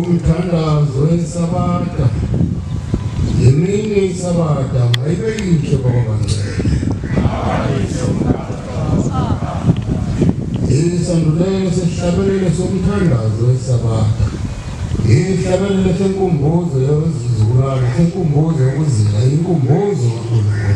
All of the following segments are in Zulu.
Umthandazo weSabatha. Imini iSabatha mayibe yinhle kwabangcwele. Isandulelo sesihlabelelo somthandazo weSabatha. Ihlabelelo senkumbuzo yezizukulwane, senkumbuzo yokuzila, inkumbuzo kaNkulunkulu.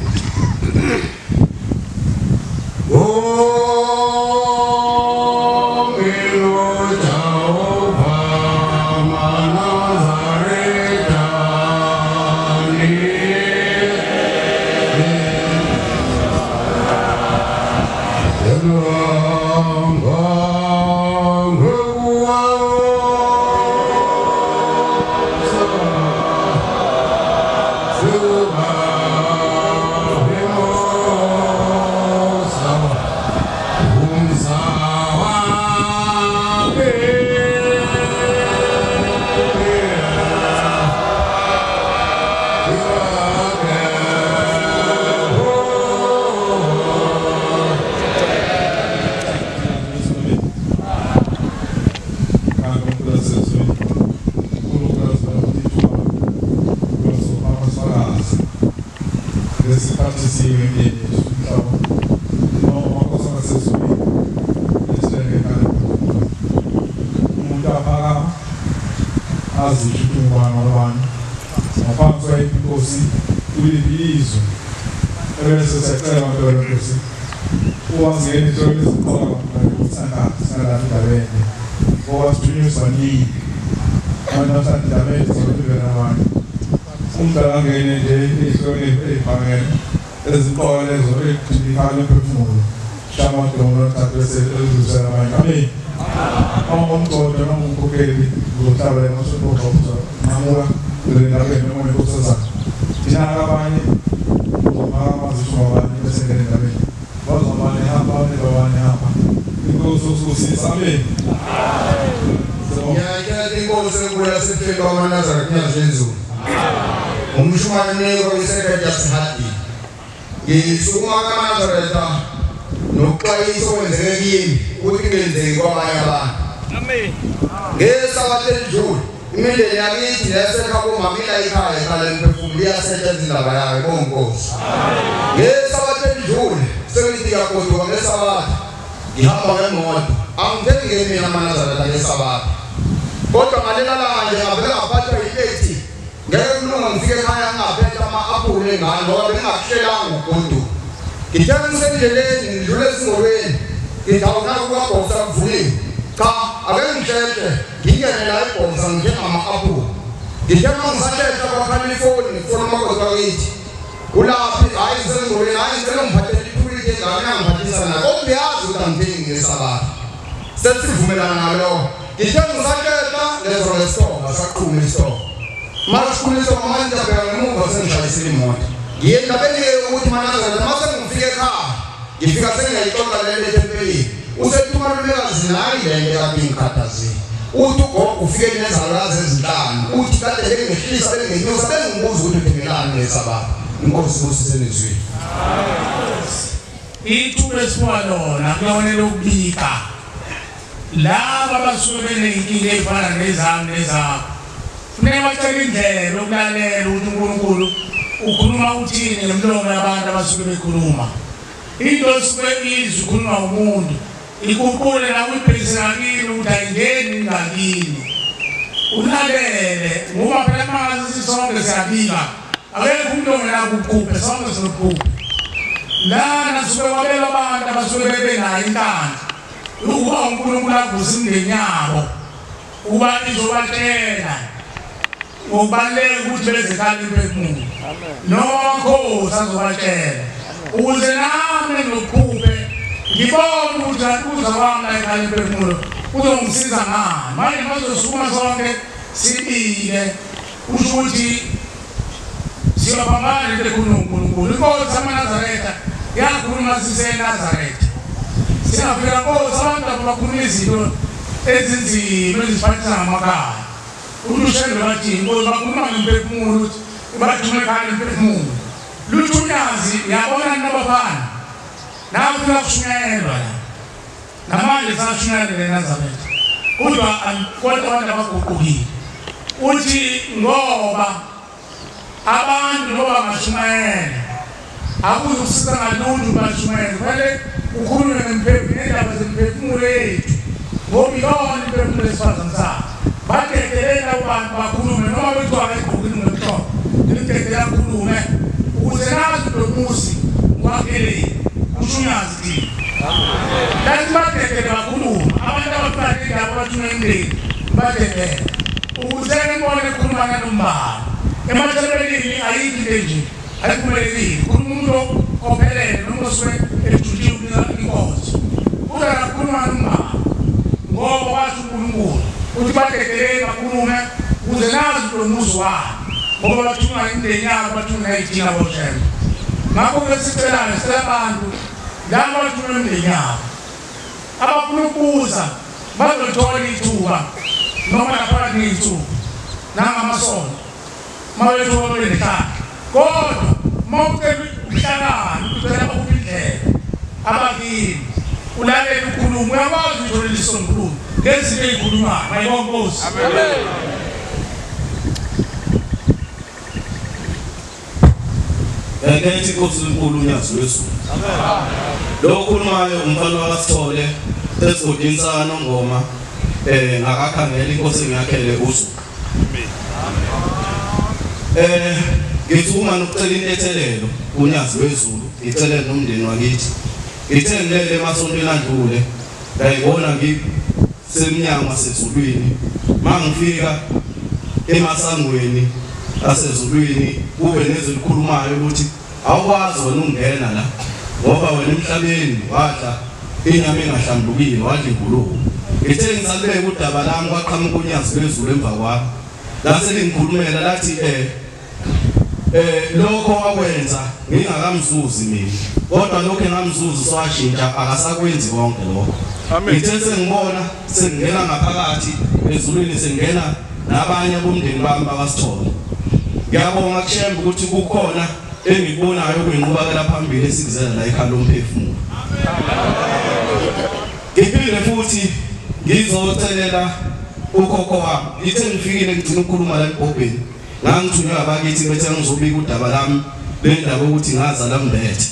Ithuba esibuka lona kulona lokubika laba abasuke beney'nkinga ey'fana nezami nezakho, funeka bacele indlela yokulalela ukuthi uNkulunkulu ukhuluma uthini ngemlomo yabantu abasuke bekhuluma. Into esuke izwi ikhulunywa umuntu iguqule nakuyibhekise ngakini ukuthi ayingeni ngakini, ulalele ngoba phela mangazi sonke siyabika, akekho umuntu ongenakuphuphe, sonke sinokuphupha. Lana suke kwabelwa abantu abasuke bebenayo inhlanhla ukuba uNkulunkulu avuse imindeni yabo ukuba izobatshela ngokubaluleka ukuthi bezekhala imphefumulo, nokho sazobatshela ukuze nami ngokuphuphe ngibone ukuthi kuza kwami la ekhaya imphefumulo kuzongisiza ngani. Manje bazosukuma sonke sibike kusho ukuthi siyabambana lento ekhulunywa uNkulunkulu. Inkosi amaNazaretha yakhuluma siseNazaretha, singafika nkosi abantu abakhuluma izinto ezinzima ezifanisa ngamakhaya. Uthi ushende bathi inkosi bakhuluma ngemphefumulo ukuthi bathume ekhaya imphefumulo lutho unyazi yabona nabafana nawe kuyakushunyayelwa la namanje sashunyayelele eNazaretha, kodwa abantu abaguqukile. Uthi ngoba abantu ngoba ngashumayela akuzukusiza ngalutho bashumayela, kufanele kukhulunywe ngendaba zemphefumulo yethu, ngoba iyona imphefumulo esiphazamisayo. Badedelela abantu bakhulume noma bethiwa ngegqokile ngomhlobo, nimdedela akhulume ukuze nazi lo muzi wakheleni kusho unyazi thina. Lathi badedele bakhulume abantu abafuna indaba abathunywa imndeni badedele ukuze ngibone ekhuluma nanombani. Emathempelini ayikho into enje, ayiphumelelile. Khuluma umuntu ophelele noma osuke ejutshiwe inkonzo, uza kakhuluma nombani ngoba washo uNkulunkulu uthi badedeleni bakhulume ukuze nazi lo muzi wabo, ngoba bathunywa imindeni yabo, bathunywa nayithina boshembe. Ngakho-ke sicelayo, sicela abantu laba abathunywa imindeni yabo abafuna ukubuza bazolithola ithuba noma naphakathi ney'nsuku nangamasonto mabethuba babe nehlahla. Kodwa uma ucela uhlakani, ucela bakuphi indlela abakini, ulalele ukhulume, uyakwazi ukutholela isombululo ngezinto ey'khulumayo. Mayibonke Nkosi. Ngethi Nkosi enkulu uNyazi lwezulu. Lo okhulumayo umfana wakaSithole esigodini sakaNongoma, ngakakhangela inkosi ngiyakhele uZulu. Ngithuma nokucela intethelelo uNyazi lwezulu, ngicele nomndeni wakithi. Ngithe ngilele emasontweni adlule, ngayibona ngisemnyango wasezulwini. Mangifika emasangweni asezulwini kube nezwi likhulumayo ukuthi awukwazi wena ukungena la ngoba wena emhlabeni wadla inyama engahlambulukile, wadla ingulube. Ngithe ngisalibeka udaba lami kwaqhamuka uNyazi lwezulu emva kwami, lase lingikhulumela lathi lokho wakwenza ngingakamzuzi mina, kodwa lokho engamzuzi swashintsha akasakwenzi konke lokho. Ngithe sengibona sengingena ngaphakathi ezulwini, sengingena nabanye bomndeni bami bakwaSithole. Ngiyabonga kuShembe ukuthi kukhona engikubonayo kuyinqubakela phambili esikuzela la ekhaya lomphefumulo. Ngiphinde futhi ngizocelela ukhokho wami. Ngithe ngifikile ngigcina ukukhuluma la ebhobheni, ngangithunywa abakithi bethe ngizobika udaba lami lendaba ukuthi ngazala mbethe.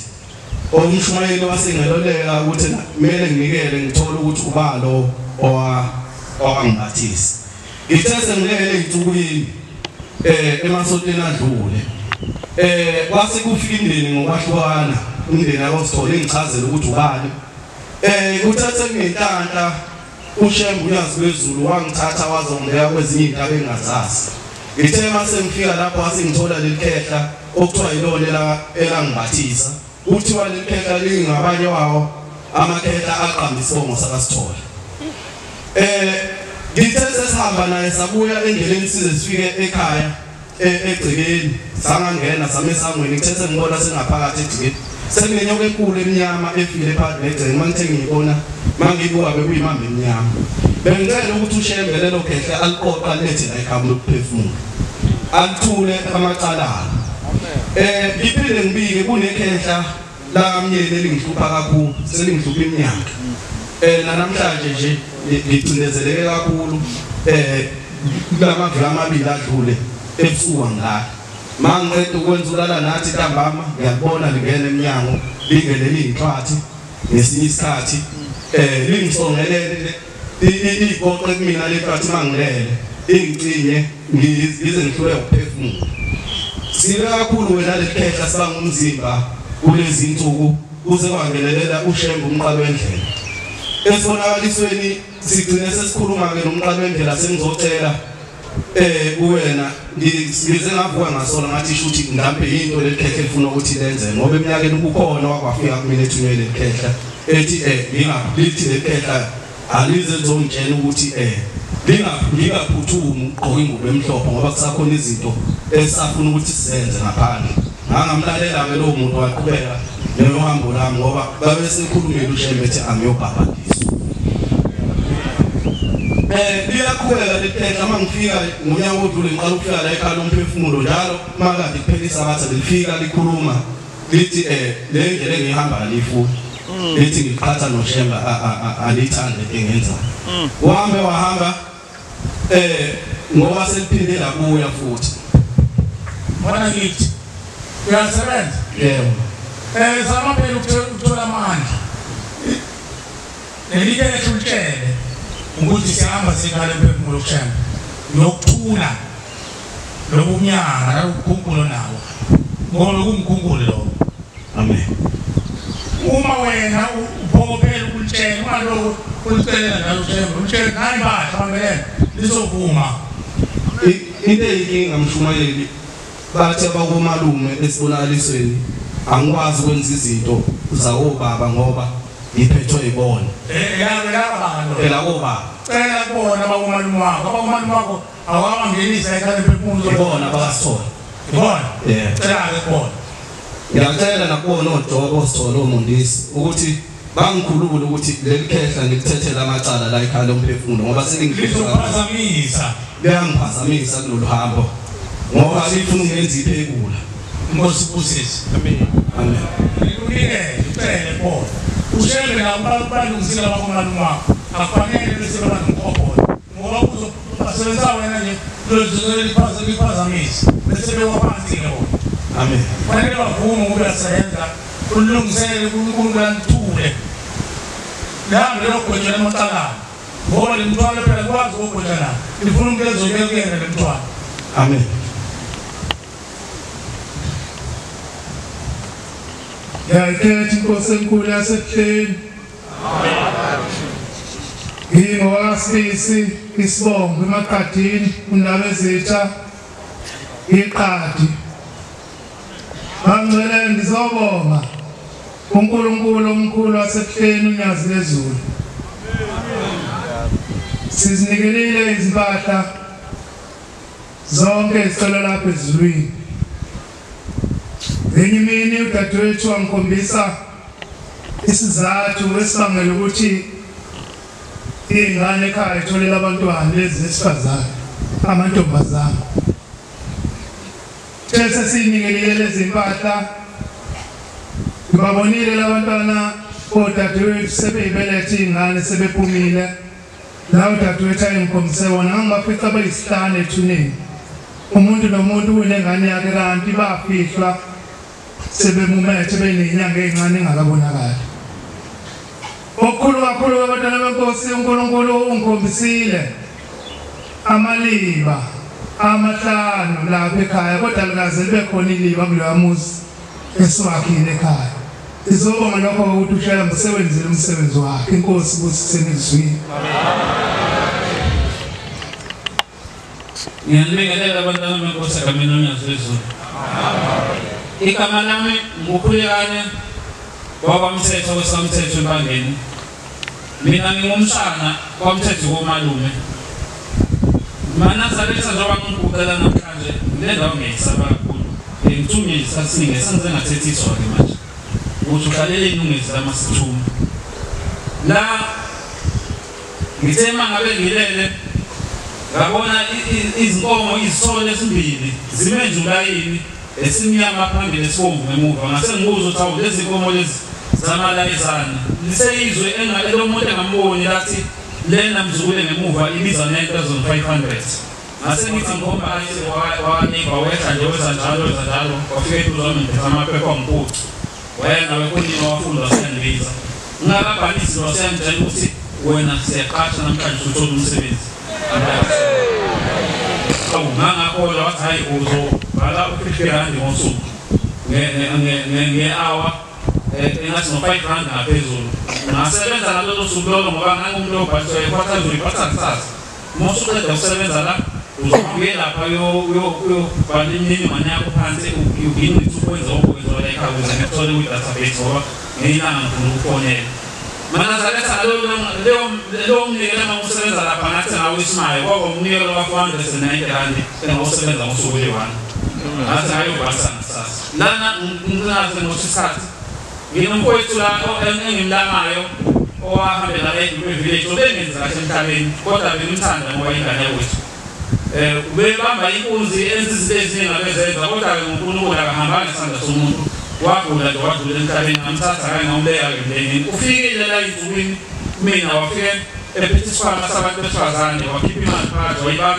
Umshumayeli wasengeloleka ukuthi kumele nginikele ngithole ukuthi ubalo owangibathisa. Ngithe sengilele ey'nsukwini emasontweni adlule, kwase kufika imindeni ngokwahlukana, umndeni akosithole ngichazele ukuthi ubani. Kuthathe kunenhlanhla uShembe uNyazi lwezulu wangithatha wazongibeka kwezinye iy'ntaba engingazazi. Ngithe mase ngifika lapho wasengithola leli khehla okuthiwa yilona elangibathisa. Kuthiwa leli khehla lingabanye wawo amakhehla aqamba isibongo sakaSithole. Ngithe sesihamba naye sabuya endleleni size sifike ekhaya egcekeni, sangangena same esangweni. Ngithe sengibona sengaphakathi egcekeni sekunenyoka enkulu emnyama efile phakathi negceke. Mangithe ngiyibona mangibuka bekuyimamba emnyama. Bengicela ukuthi uShembe lelo khehla aliqoqa alilethe la ekhaya lokuphefumula, alithule amacala alo. Ngiphinde ngibike kunekhehla lakamnyeni elingihlupha kakhulu, selingihlupha iminyaka. Namhlanje nje ngicindezeleke kakhulu kulamaviki amabili adlule ebusuku angilali. Mangiqeda ukwenza ulala nathi ntambama ngiyabona lingena eminyango lingene liyinhlwathi ngesinye isikhathi lingisongelele igoqe kumina lenhlwathi mangilele ingicinye ngize ngihlule ukuphefumula. Sibe kakhulu wena lelikhehla sibanga umzimba kulezi insuku kuze kwangenelela uShembe umqalo wendlela. Esibonakalisweni sigcine sesikhuluma ke nomqalo wendlela, sengizocela kuwena ngize ngavuka ngasola ngathi shuthi mhlambe into lelikhehla elifuna ukuthi lenze, ngoba eminyakeni kukhona wakwafika kumina ethunyelwe lelikhehla ethi ngingalithi lelikhehla alize lizongitshela ukuthi ngingaphuthumi ukugqoka ingubo emhlophe ngoba kusakhona izinto esafuna ukuthi sizenze ngaphandle. Ngangamlalela ke lowo muntu waqhubeka nohambo lami ngoba babesekhulumile uShembe ethi angiyobhabhadiswa. Liyaqhubeka lelikhehla. Mangifika ngonyaka odlule ngiqala ukufika la ekhaya lomphefumulo njalo makade kuphela isabatha lifika likhuluma lithi le ndlela engihamba alifuni, lithi ngiqhatha noShembe alithande engenzayo. Uhambe wahamba Ngoba seliphinde labuya futhi. Bona ngithi uyasebenza? Yebo. Zama phela ukuthola amandla. Lelike lethu litshele ukuthi sihamba sikhala emphefumulo kushembe nokuthula lobunyanga nalokukhunkula nawo ngoba kungikhunkule lo. Amen. Uma wena uphokophela ukulitshela uma lokho ulicelela njalo ushembe umtshele nani badla bambelele lizovuma. Into eyinkinga mshumayeli bathi abakomalume esibonakalisweni angikwazi ukwenza izinto zakobaba ngoba ngiphethwe yibona. Elakobaba. Cela kubona abakomalume wakho, abakomalume wakho awabangenisa ekhaya emphefumulo ibona abakasithola. Ibona? Cela-ke kubona. Ngiyacela nakubona oJobo Sithole oMundisi ukuthi bangikhulule ukuthi leli khehla ngilithethele amacala la ekhaya lomphefumulo ngoba selingiphazamisa. Liyangiphazamisa kulolu hambo ngoba lifuna ungenza iphekula. Inkosi ibusise. Amen. Amen. Ngikunikele ucele kubona. Ushembe labo balungisile abakomalume wakho akufanele bese baba nomkhokholo ngoba uzobasebenzisa wena nje liphazamisa bese bewa phansi ke bona. Amen. Kufanele bavume ukuba uyasebenza ulungisele uNkulunkulu anithule. Lihambe liyogwetshwa emacaleni ngoba le mthwalo phela kwazi ukugwetshwa nayo lifuna umuntu ezobeka kuyena le mthwalo. Amen. Ngiyayikhetha inkosi enkulu yasebuhleni. Ngingowakasibisi isibongo emaqadini uNdabezitha iqadi. Bangcwele ngizobonga uNkulunkulu omkhulu wasebuhleni uNyazi lezulu. Sizinikelile izimpahla zonke ezicela lapha ezulwini. Ngenye imini udadewethu wangikhombisa isizathu esibangela ukuthi iy'ngane ekhaya itholele abantwana lezi besifazane amantombazane. Uthe sesiyinikelile lezi mpahla ngibabonile labantwana odadewethu sebeyibelethe iy'ngane sebephumile. La udadewethu ayengikhombise wona ngangibafica beyisihlanu ethuneni. Umuntu nomuntu unengane yakhe kanti bafihlwa sebemumethe benenyanga ezincane engakabonakali. Okukhulu kakhulu abantwana benkosi uNkulunkulu ungikhombisile amaliba amahlanu lapha ekhaya kodwa likaze libe khona iliba kuloya muzi esiwakhile ekhaya. Sizobonga lokho ukuthi uShembe usebenzile umsebenzi wakhe. Inkosi ibusiseni ezwini. Ngiyanibingelela abantwana benkosi egameni loNyazi lwezulu. Igama lami nguKhulekane wakwamthetho wesamthetho empangeni. Mina ngingumshana kwamthetho komalume. Manazaretha njengoba ngiguqela namhlanje le ndawo ngiyayisaba kakhulu. Ngithunywe isikhathi esiningi sengize ngathethiswa-ke manje ukuthi uhlaleleni ungezi lamasithuma. La ngithe uma ngabe ngilele ngabona izinkomo izisole ezimbili zime nje ulayini esimnyama phambili esibomvu ngemuva. Ngase ngibuza ukuthi awu lezi nkomo lezi zamalayizana liseyizwe elomuntu engamboni lathi lena mzukule ngemuva ibiza 9500. Ngase ngithi ngikhomba wanikwa wehla nje weza njalo weza njalo wafika eduze kwami ngiphethe amaphepha wangiphuca wayena wekunini wafunda waseyangibiza ngingakabhalisi waseyangitshela ukuthi wena siyaqasha namhlanje usuthola umsebenzi. Awu ngangakholwa wathi hayi uzobhala u-50 rand ngosuku nge-hour engathi ngo-5 rand ngaphezulu. Ngasebenza ngalolo suku lolo ngoba ngangumuntu obhaliswayo kwatha ngizoyiphatha kusasa. Uma usuqeda ukusebenza la uzobuye lapha uyobhala imininingwane yakho phansi ugcine ukwenza okwenziwa la ekhaya ukuze ngikuthole kwi-database ngoba ngelinye ilanga ngifuna ukufonela. Manazaretha leyo mnikelo engangiwusebenza lapha ngathi ngawo isimayo kwaba umnikelo ka-490 rand engawusebenza ngosuku eliyi-1. Ngathi ngayobhalisa ngakusasa. Lana ngingaze ngosho isikhathi nginomfowethu la engimlamayo owahambela e-village obengenzi kahle emhlabeni kodwa bengimthanda ngoba ingane yakwethu. Ubebamba inkunzi enza izinto eziningi abezenza kodwa-ke ngoNkulunkulu akahambanga isandla somuntu wagula nje wadlula emhlabeni. Ngamthatha kanye ngambeka-ke emndenini. Ufikile la ey'nsukwini mina wafike Ephethe isikhwama sabantu besifazane wakhipha imali phakathi wayibala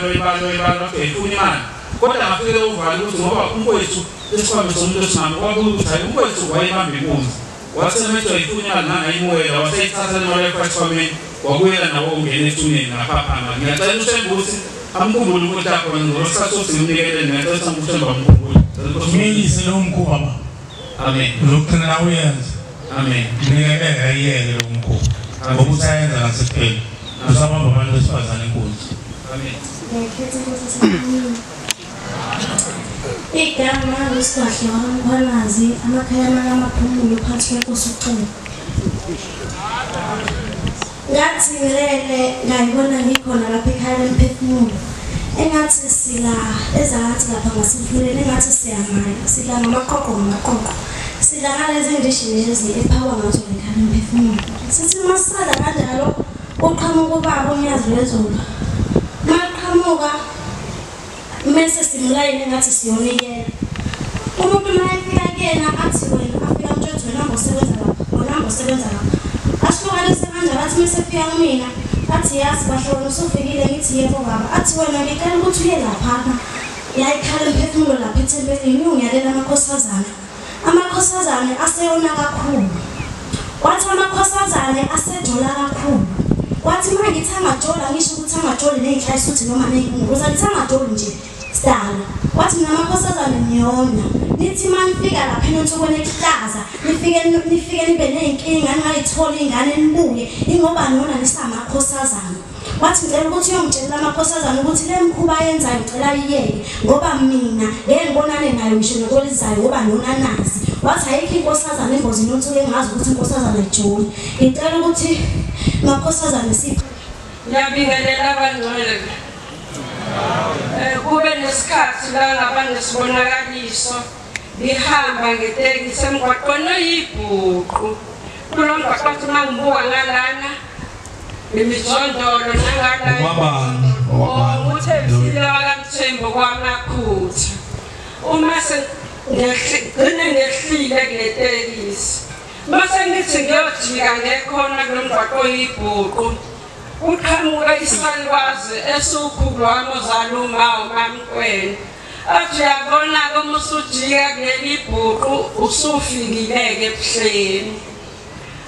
wathi uyayifuna imali. Kodwa ngafike uvala ukuthi ngoba umfowethu isikhwama somuntu wesimame kwabuya ukuthi hayi umfowethu wayebamba inkunzi. Wathi semethi uyayifuna imali nangayimuwela waseyithatha le mali wayifaka esikhwameni wabuyela nawo ungena ethuneni ngaphaphama. Ngiyacela uShembe ukuthi amkhumbule ukuthi lapho ngizosithatha sokuthi ngimnikele ngiyacela ukuthi uShembe amkhumbule. Ngiyise lo mkhuba baba. Amen. Uzogcina nawe uyenza. Amen. Nginikele ayiyeke lo mkhuba. Ngoba usayenza ngasekuphela. Usabamba abantu besifazane inkunzi. Amen. Igama lesibahle wakaMkhwanazi amakhaya amaphumulo phansi kwenkosi uCele. Ngathi ngilele ngayibona ngikhona lapha ekhaya lemphefumulo. Engathi sila ezangathi lapha ngasemfuleni engathi siyamaya sila ngamaqoqo ngamaqoqo. Sila ngalezi ndishi lezi ephakwa ngazo ekhaya lemphefumulo. Sithi masala kanjalo uqhamuka ubaba uNyazi lwezulu. Maqhamuka mese simlayini engathi siyonikela. Umuntu mayefika kuyena athi wena afika mtshethu wena ngosebenza lapha, wena ngosebenza lapha. Ahlukanise kanjalo athi mese fika kumina athi yazi bahle wena usufikile ngithi yebo baba. Athi wena ngicela ukuthi uye laphana. Yayikhala umphefumulo lapha ethempelini ungiyalela amakhosazana. Amakhosazane aseyona kakhulu. Wathi amakhosazane asejola kakhulu. Wathi uma ngithi angajola ngisho ukuthi angajoli ney'nhlayisa ukuthi noma ney'nguza ngithi angajoli nje sidala. Wathi mina amakhosazane niyona. Nithi uma nifika lapha enonthukweni ekuhlaza nifike nibe ney'nkinga ningayitholi ingane nibuye ingoba nona nisamakhosazane. Wathi ngicela ukuthi uyongitshelela amakhosazane ukuthi le mkhuba ayenzayo ngicela iyeke ngoba mina ngeke ngibonane nayo ngisho nokwelizayo ngoba nona nazi. Wathi ayikho inkosazane engozini yonsuku engazi ukuthi inkosazane ayijoli. Ngicela ukuthi makhosazane sipho. Ngiyabingelela abangcwele. Kube nesikhathi la ngaba nesibonakaliso ngihamba ngetekisi emgwaqweni oyibhuqu. Kulo mgwaqo athi uma ngibuka ngalana imijondolo nangalana uThembisile wakaMthembu kwaMakhutha. Uma ngigcine ngehlile kule tekisi mase ngithi ngiyojika ngekhona kulo mgwaqo oyibhuqu uqhamuka isalukazi esiwukhulu wami ozala uma uMamkwena. Athi uyabona-ke uma usujika kuleli bhuqu usufikile-ke ebuhleni.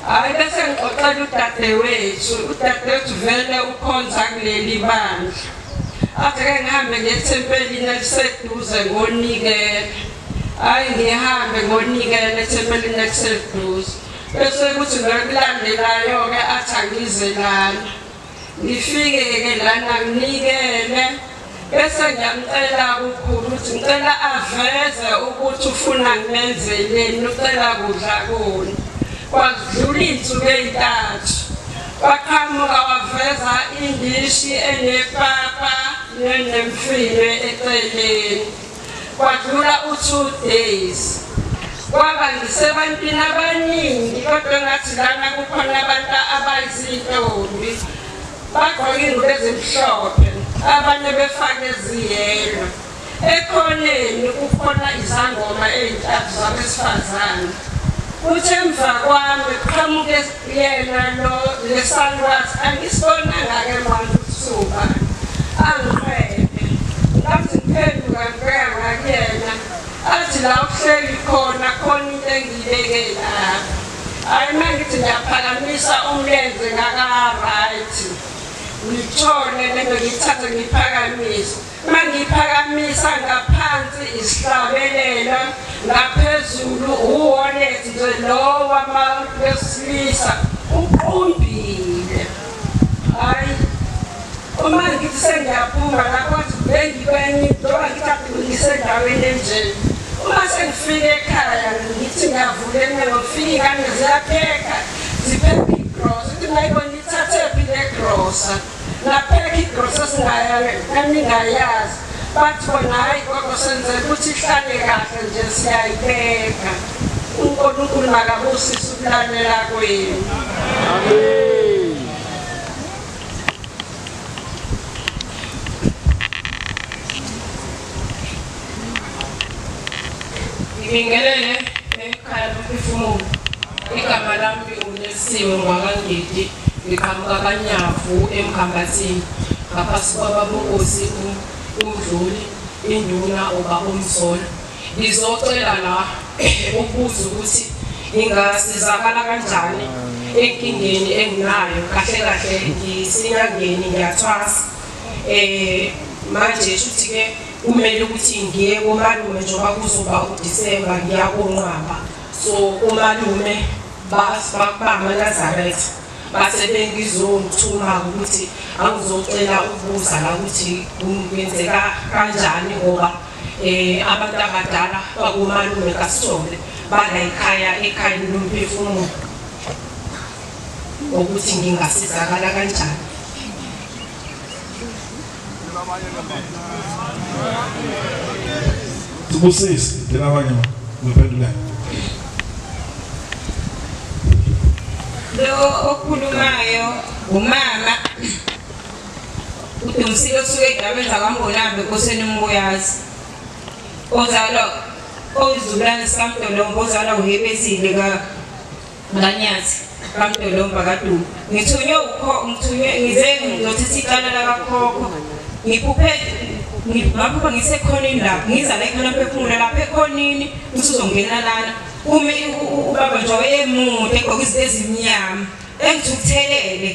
Hhayi bese ngixoxela udadewethu, udadewethu vele ukhonza kuleli bandla. Athi-ke ngihambe ngethempelini eliseduze ngonikela. Hhayi ngihambe ngonikela ethempelini eliseduze. Bese kuthi ngokulandelayo-ke athi angize lana. Ngifike-ke lana nginikele. Bese ngiyamcela kukhulu ukuthi ngicela aveze ukuthi ufuna ngimenzeleni, ucela kudla kuni. Kwadlula iy'nsuku ey'ntathu. Waqhamuka waveza indishi enepapa nenemfino eceleni. Kwadlula u-2 days. Kwaba ngisebantwini abaningi kodwa ngathi lana kukhona abantu abayizintombi. Bagqoke iy'ngubo ezimhlophe, abanye befake eziyelo. Ekhoneni kukhona izangoma ey'ntathu zabesifazane. Kuthi emva kwami qhamuke yena lo lesalukazi angisibonanga-ke manje ukuthi ubani. Angiqhebe. Ngathi ngiphenduka ngibheka ngakuyena. Athi la uhleli khona khona into engiyibeke lapha. Hhayi uma ngithi ngiyaphakamisa umlenze ngaka-right. Ngithole lento ngiyithathe ngiyiphakamise. Uma ngiyiphakamisa ngaphansi isihlabelelo ngaphezulu uwallet nje lo wesilisa uqumbile. Hhayi uma ngithi sengiyaphuma lapho wathi bengikwenye njengoba ngithi ngisendaweni enje. Uma sengifike ekhaya ngithi ngiyavula emnyango ngifike iy'ngane ziyapheka zipheka igrosa. Uthi ngayibona ithathephi le grosa. Napheka igrosa eningayazi. Bathi bona hhayi gogo senzela ukuthi ihlale kahle nje siyayibeka. uNkulunkulu makabusise ukulalela kwenu. Amen. Ngibingelele ekhaya lomphefumulo. Igama lami uNelisiwe ngwakaNgidi. Ngiqhamuka kaNyavu eMkhambathini ngaphansi kwababongosi uMdluli induna ubaba uMzolo. Ngizocela la ukubuza ukuthi ngingasizakala kanjani enkingeni enginayo. Kahle kahle ngisinyangeni ngiyathwasa. Manje shuthi ke kumele ukuthi ngiye komalume njengoba kuzoba uDisemba ngiya koNqwaba. So umalume bamaNazaretha base bengizongithuma ukuthi angizocela ukubuza la ukuthi kungenzeka kanjani ngoba abantu abadala bakomalume kaSithole bala ekhaya ekhaya lomphefumulo ukuthi ngingasizakala kanjani. Sibusisi ndilabanye ngiphendulane. Lo okhulumayo umama uDumsile osuke edabeni zakwaMbonambi enkosini uMbuyazi ozalwa oyizukulwane sikaMdolomba ozalwa uHebezile kaNyathi kaMdolomba kaDuma. Ngithunywe ngithunywe ngize ngizothatha icala lakakhokho. Ngiphuphe ngaphupha ngisekhonini lapho ngiza la ekhona phefumulo lapha ekhonini usuzongena lana ume ubaba nje wayemude egqoke izinto ezimnyama engithukuthelele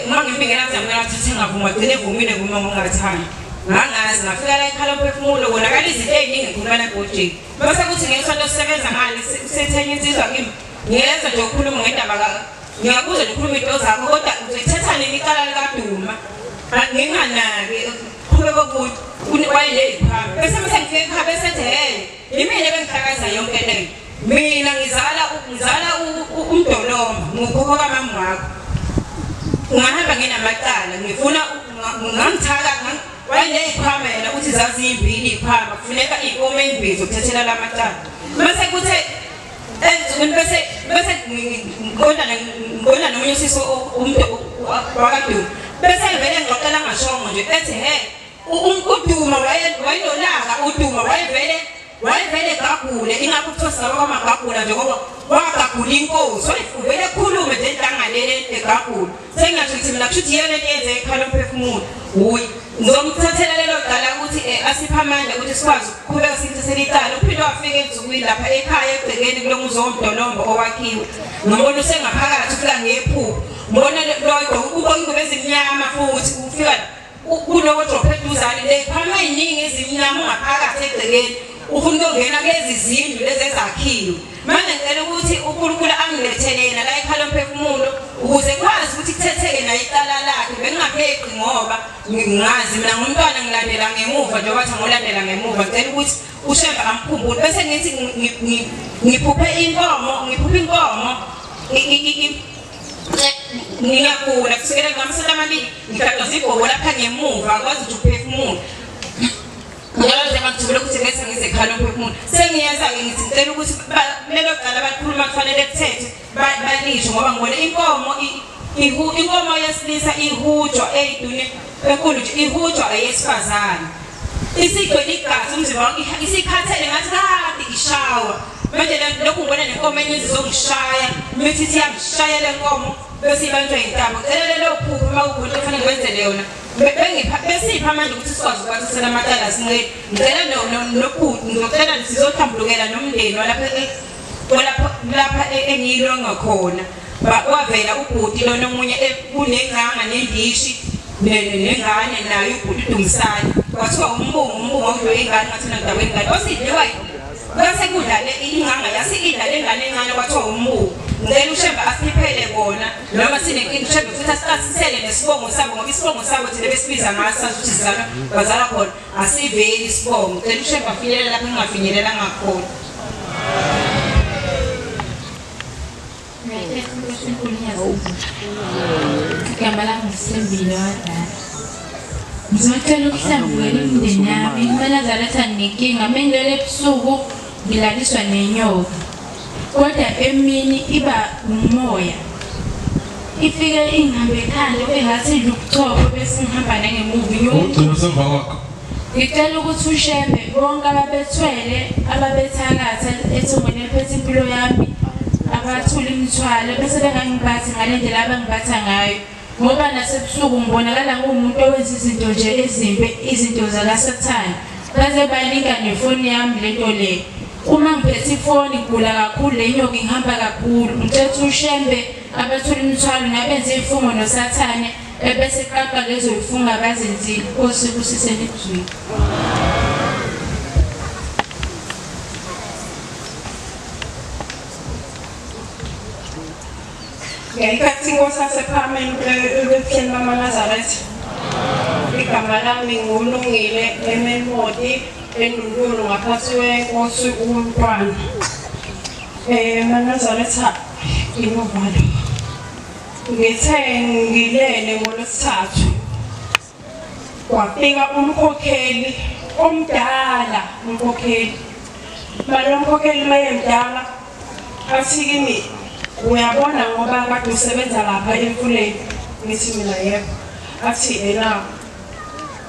uma ngimbingela zamela ukuthi ngavuma gcine evumile kuma ngingathandi ngangazi ngafika la ekhala umphefumulo konakala izinto ey'ningi ngikhuluma nabhojini bese kuthi ngesonto sisebenza ngale sithenye insizwa kimi ngiyeza nje ukukhuluma ngendaba ngiyakuzwa nje ukhuluma into zakho kodwa uzoyithetha nini icala likaDuma nginganaki qhubeka kokuthi wayeneyikhwama bese mase ngifika ekhaya bese ethi hey yimina ebengihlakaza yonke leyo mina ngizala uMdolomba ngukhokho kamama wakho ungahamba nginamacala ngifuna ngangithaka wayeneyikhwama yena ukuthi zaziyimbili iy'khwama kufuneka iy'nkomo ey'mbili zokuthethela la macala bese kuthe bese bese ngibona nomunye usisi umuntu wakaDuma bese vele ngixoxela ngashongo nje ethi he uDuma wayenolaka uDuma wayevele gagule ingakho kuthiwa singaba kwamagagula nje ngoba wagagula inkosi wayevele ekhulume nje enhlanganele egagula. Sengingasho ukuthi mina kusho ukuthi yena lento yenze ekhala umphefumulo uyi ngizomthathela lelo cala ukuthi asiphe amandla ukuthi sikwazi ukuqhubeka simthathele icala. Uphinde wafika enzukwini lapha ekhaya egcekeni kulo muzi woMdolomba owakhiwe nombona usengaphakathi ufika ngephupho mbona lo ubonke ingubo ezimnyama futhi ufika kulowo drop eduzane leyikhwama ey'ningi ezimnyama ungaphakathi egcekeni ufuna ukungena kulezi zindlu lezi ezakhiwe. Manje ngicela ukuthi uNkulunkulu angilethele yena la ekhala umphefumulo ukuze kwazi ukuthi kuthetheke naye icala lakhe bengingapheqi ngoba ngingazi mina ngumntwana ngilandela ngemuva njengoba bathi ngolandela ngemuva. Ngicela ukuthi uShembe amkhumbule bese ngithi ngiphuphe inkomo ngiyagula kusukela ngamasonto amabili ngihlatshwa ibhobo lapha ngemuva akwazi nje ukuphefumula. Njalo nje bangithubela ukuthi ngese ngize ekhala umphefumulo sengiyeza-ke ngithi ngicela ukuthi lelo cala bakhuluma kufanele kuthethe balisho ngoba ngibone inkomo inkomo yesilisa ihujwa eyidune enkulu nje ihujwa eyesifazane isigcwele igazi umzimba wonke isikhathele ngathi kade ishawa. Manje lokhu ngibona nenkomo enye izongishaya mithi ithi iyangishaya le nkomo bese ibanjwa intambo. Ngicela lelo phupho uma kukhona into efanele ngikwenzele yona besipha manje ukuthi sikwazi ukwathisela amacala sincede. Ngicela ngizocela sizohlambulukela nomndeni walapha engiyilonga khona. Wavela ubhuti lona omunye kunengcanga nendishi nengane naye ubhuti uDumsane kwathiwa umbungu okudliwe ingane ngathi ngidakwe ingane osidliwa bese kudlale inganga yase idlale ingane encane kwathiwa umbungu. Ngicela uShembe asiphele kona noma sinenkinga uShembe futhi asicasisele nesibongo sabo ngoba isibongo sabo thina besibiza ngaso sazi ukuthi sizalwa bazala khona asiveli isibongo. Ngicela uShembe afinyelele lapho engingafinyelelanga khona. Igama lami nguSithembile Wadala. Ngizocela ukuhlambulukela imindeni yami. AmaNazaretha nginenkinga mengilele ebusuku ngilaliswa nenyoka kodwa emini iba umoya ifike ingihambe ekhanda engathi idla ubuchopho bese ngihamba nangemuva Ugcina usemva kwakho. Ngicela ukuthi uShembe bonke ababethwele ababethakatha ethongweni ephethe impilo yami abathula imithwalo bese bengangiphathi ngale ndlela abangiphatha ngayo ngoba nasebusuku ngibonakala ngumuntu owenza izinto nje ezimbi, izinto zakaSathane. Baze banika nefoni yami lento le. Uma ngiphethe ifoni ngigula kakhulu, le nyoka ngihamba kakhulu. Ngithethe uShembe abathula imithwalo nabenze ifungo noSathane ebese qaqa lezo zifungo abazenzile. Nkosi kusise nizwile. Ngiyayikhathi inkosi yasePhakameni ebuhleni bamaNazaretha. Igama lami nguLungile eMemodi eNdululo ngaphansi kwenkosi uMntwana. MaNazaretha inovalo. Ngithe ngilele ngolwesithathu kwafika umkhokheli omdala, umkhokheli. Malo umkhokheli mayemdala athi kimi uyabona ngoba kade usebenza lapha emfuleni. Ngithi mina yebo. Athi ena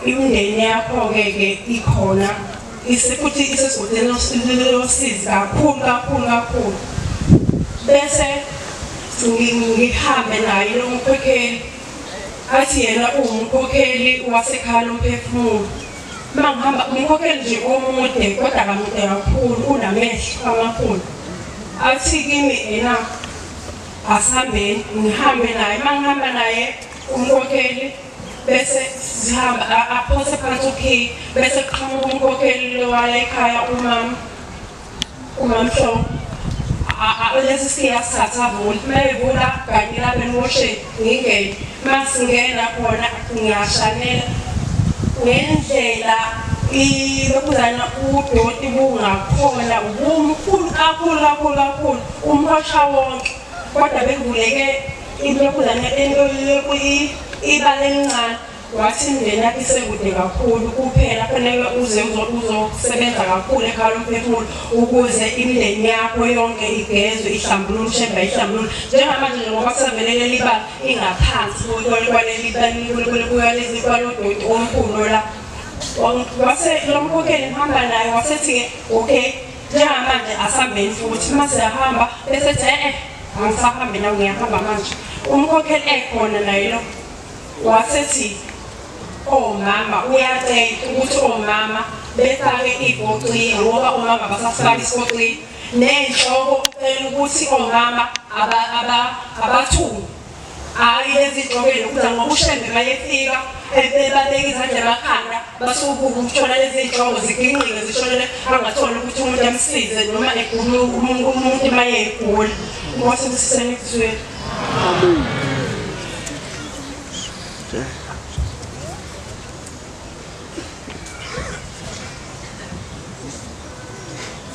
imindeni yakho-ke ke ikhona futhi isesigodini losizi kakhulu kakhulu kakhulu. Bese ngihambe naye lo mkhokheli athi yena uwumkhokheli wasekhaya lomphefumulo. Uma ngihamba umkhokheli nje omude kodwa kamude kakhulu, unamehlo amakhulu. Athi kimi ena asihambeni, ngihambe naye. Uma ngihamba naye umkhokheli bese sihamba aphose phansi ukhiye, bese kuqhamuka umkhokheli wala ekhaya umamhlo lesi siyasithatha avule. Uma evula kanye lapha emhosheni ngingene. Uma singena khona ngiyashanela ngendlela ilokhuzana udoti bungakhona ubumkhulu kakhulu kakhulu kakhulu umhosha wonke, kodwa bekuvuleke ilokhuzana ibala elincane. Wathi imindeni yakhe isekude kakhulu kuphela kufanele uze uzosebenza kakhulu ekhaya lomphefumulo ukuze imindeni yakho yonke igezwe ihlambulule, uShembe ihlambulule. Njengamanje nje ngoba kusavelele libala ingaphansi kwalodoti omkhulu la. Wase lo mkhokheli ngihamba naye wasethi-ke okay njengamanje asihambeni futhi. Uma siyahamba bese ethi angisahambi nawe ngiyahamba manje. Umkhokheli ekhona naye lo wasethi omama uyacela ukuthi omama befake ibhociya ngoba omama basafaka isibhociya nenhloko, ucela ukuthi omama abathume hayi lezi zinhloko ukuze ngoba uShembe mayefika ebabeka izandla emakhanda basuke ukuthola lezi zinhloko ziginqike zishonele angatholi ukuthi umuntu amsize noma egula umuntu mayegula. Nkosi kusiseni kuzwele.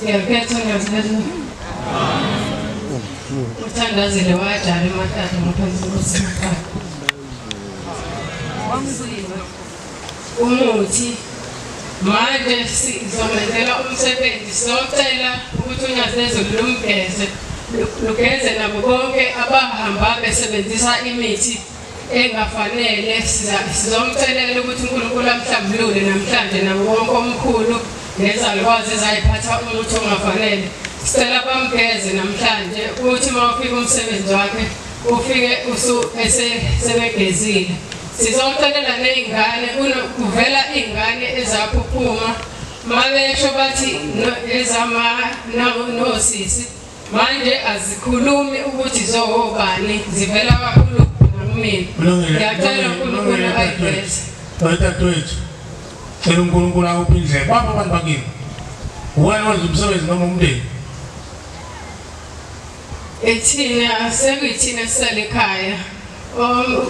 Siyaphetha ngiyazileza. Uthandazile wajala emathathu ngaphansi kwesikhakha. Umuthi manje sizomenzela umsebenzi, socela ukuthi uNyazi lumgeze lugeze nabo bonke abahamba besebenzisa imithi engafanele. Sizomcelela ukuthi uNkulunkulu amhlambulule namhlanje nabo bonke omkhulu nezalukwazi ezayiphatha umuthi ongafanele. Sicela bamgeze namhlanje ukuthi uma ufika umsebenzi wakhe ufike sebegezile. Sizocelela ney'ngane, kuvela iy'ngane ezaphuphuma mabesho bathi ezama nosisi manje azikhulumi ukuthi zowobani, zivela kakhulu nakumina. Ngiyacela uNkulunkulu ayigeze. Dadewethu, cela uNkulunkulu akuphe indlela. Bapha abantu bakini, wena wenza umsebenzi noma umndeni? Ethina sekuyithina esisale ekhaya.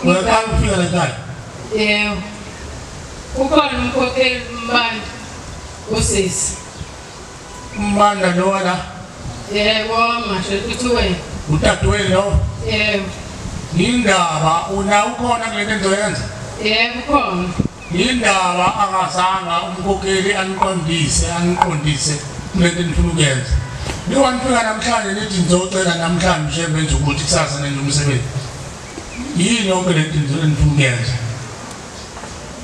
Uyaqala ukufika la ekhaya? Yebo. Ukhona umkhokheli uMbanda usisi. Umbanda lo wala? Yebo, masho uthi wena. Udadewenu lo? Yebo. Yindaba una ukhona kule nto engizoyenza? Yebo, ukhona. Yindaba angazanga umkhokheli aniqondise kule nto enifuna ukuyenza. Niba nifika namhlanje nithi nizocela namhlanje uShembe enze ukuthi kusasa nenze umsebenzi. Yini yonke le nto enifuna ukuyenza?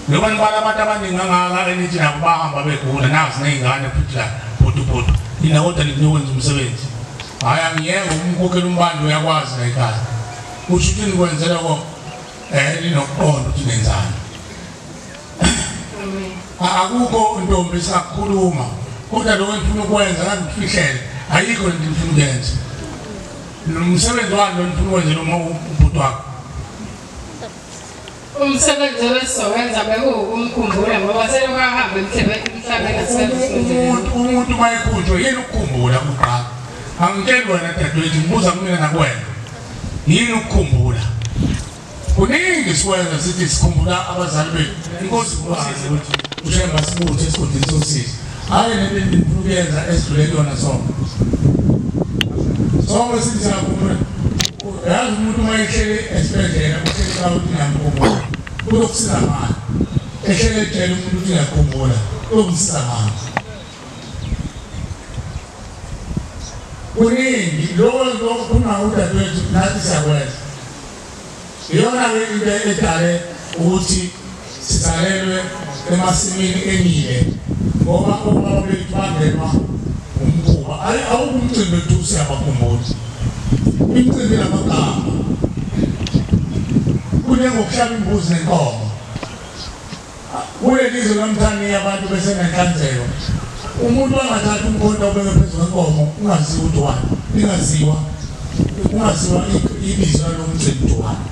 Njengoba nibala abantu abaningi kangaka enithi nabo bahamba begula, nazi ney'ngane futhi la bhutu bhutu. Nina kodwa nithi niyokwenza umsebenzi. Hhayi angiyeke umkhokheli umbandi uyakwazi la ekhaya. Kusho ukuthi nikwenzela ko ninokuqonda ukuthi nenzani. Akukho ntombi sakhuluma kodwa lokho engifuna ukwenza ngikufihlele ayikho lento ngifuna ukuyenza. Nomsebenzi wami lo ngifuna ukwenzela uma ubhuti wakho. Umsebenzi wesizowenza bekuwukumkhumbula ngoba selokahamba emhlabeni. Umuntu uma ekhunjwe yini ukukhumbula kuqala? Angitsheli wena dadewethu, ngibuza kumina nakuwena. Yini ukukhumbula? Kuningi sikwenza sithi sikhumbula abazali bethu. Inkosi ibusise ukuthi uShembe asibuthe esigodini sosizi. Hhayi lento engifuna ukuyenza esidlule kuyona sonke. Sonke sithi siyakhumbula. Yazi umuntu uma ehleli esibhedlela uhleli ekhaya uthi ngiyamkhumbula. Kuzokusiza ngani? Ehlele ejele umuntu uthi ngiyakhumbula. Kuzokusiza ngani? Kuningi lokho okhuluma udadewethu nathi siyakwenza. Iyona-ke into edale ukuthi sizalelwe emasimini emile ngoba obaba bethu bangenwa umkhuba. Awukho umcimbi wethu siyabakhumbula. Imicimbi namagama kunjengokuhlaba imbuzi nenkomo. Kuleli zwe lamthaniya abantu besenenhlanzeko. Umuntu angathatha umkhonto awubeke phezu kwenkomo ungaziwa ukuthi wani, lingaziwa ungaziwa ibizo lalo mcimbi ukuthi wani.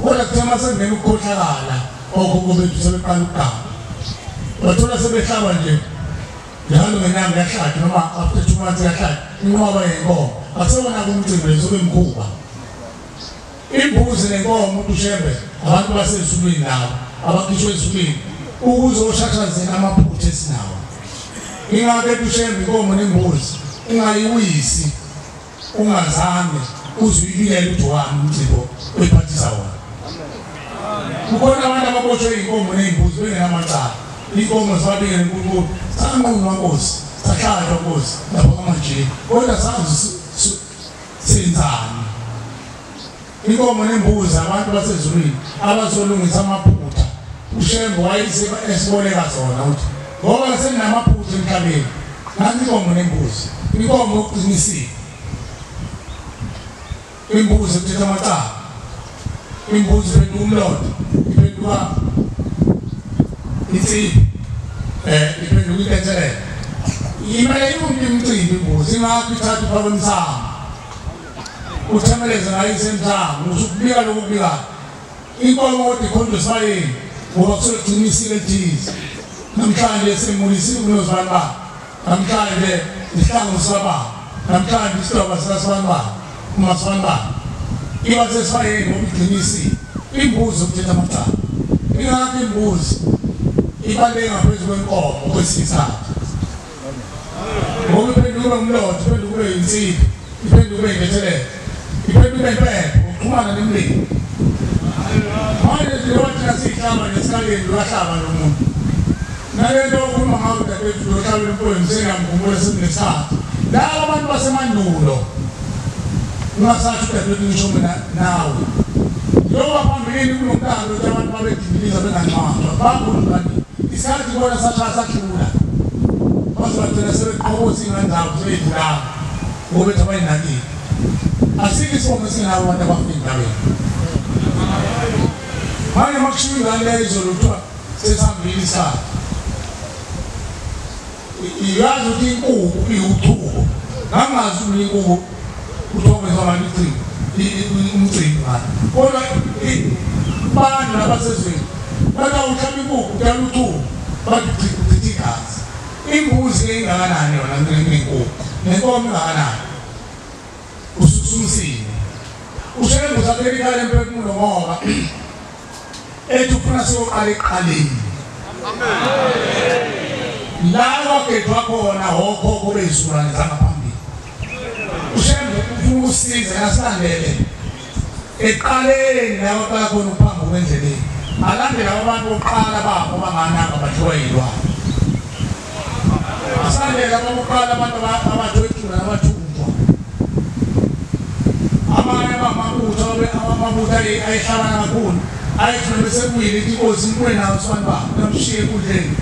Kodwa kuthe uma sekungena ukukhohlakala okhokho bethu sebeqala ukuganga. Bathola sebehlaba nje njalo ngenyanga iyahlatshwa noma after 2 months iyahlatshwa inqwaba yenkomo. Akusewona-ke umcimbi leso ubemkhuba. Imbuzi nenkomo umuntu uShembe abantu basezulwini labo abakhishwe ezulwini ukuzoshashazela amaphutha esinawo. Ingakho ethi uShembe inkomo nembuzi ungayiwisi ungazange uze uyibikele ukuthi wani umcimbi oyiphathisa wona. Kukhona abantu ababoshwe iy'nkomo ney'mbuzi bengenamacala. Iy'nkomo zibabikele uNkulunkulu sanqunwa Nkosi, sahlatshwa Nkosi lapha kamajini kodwa sazi senzani. Inkomo nembuzi abantu basezulwini abazolungisa amaphutha. uShembe wayise esiboleka zona ukuthi ngoba seninamaphutha emhlabeni nansi inkomo nembuzi. Inkomo yokuqinisile, imbuzi ekuthetha amacala, imbuzi iphenduka umlotha, iphenduka insipho, iphenduka intethelelo. Imele yonke imicimbi imbuzi, ingakho ithatha ifakwe emsamo uthemeleze ngayo isemsamo usukubika lokhu kubikayo. Inkomo kodwa ikhonjwe esibayeni ngoba kusuke kugcina isiko elithize. Namhlanje simulisiwe kunozibani baba, namhlanje isihlangu sikababa, namhlanje isidoba sikasibani baba, umasibani baba. Iba sesibayeni ngoba igcina isiko. Imbuzi ukuthetha amacala. Ingakho imbuzi ibaluleke ngaphezu kwenkomo kwesinye isikhathi. Ngoba iphenduka ube umlotha, iphenduka ube yinsipho, iphenduka ube yintethelelo, iphenduka ube impepho, ukuxhumana nemlilo. Manje njengoba thina siyihlaba nesikaleni luyahlaba lo muntu. Nale nto okhuluma ngayo dadewethu lohlabela umfowenu sengiyamkhumbula sekunesikhathi. Laba abantu basemandulo ungasasho udadewethu ngisho mina nawe. Njengoba phambilini kunomlando ukuthi abantu babedindiliza bengancwatshwa bakhuluma isikhathi bona sashaya sadlula. Baze bagcina sebeqhoboza iy'ngane zabo sebey'bulala ngoba bethi abayinakile. Asikho isibongo esingenabo abantu abafika endaweni. Manje uma kushiwo ingane leyo izolo kuthiwa sesihambile isikhathi. Iyazi ukuthi inkukhu iwuchubo. Ngangazi ukuthi inkukhu kuthiwa kwenziwa ngayo umcimbi ngayo. Kodwa abantu labasezweni bathi awuhlaba inkukhu udala uchubo bathi uchitha igazi. Imbuzi ingakanani yona nenkukhu nenkomo ingakanani? Ususa umsindo. uShembe usakhela ikhaya lemphefumulo ngoba ethi ufuna siyoqala ekuqaleni. La kwagedwa khona okhokho bezizukulwane zangaphambili. uShembe ufuna ukusiza nasilandele ekuqaleni la kwaqala khona ukuphambuka endleleni. Alandele abantu bokuqala babo banganaka badliwa yilwane. Asalandele abokuqala abantu abathwetshula nabathunjwa. Amanye amabutho amabutho ayehlabana kakhulu ayethule besebuyile ithi inkosi ibuye nawo sibani babo namshiye enkundleni.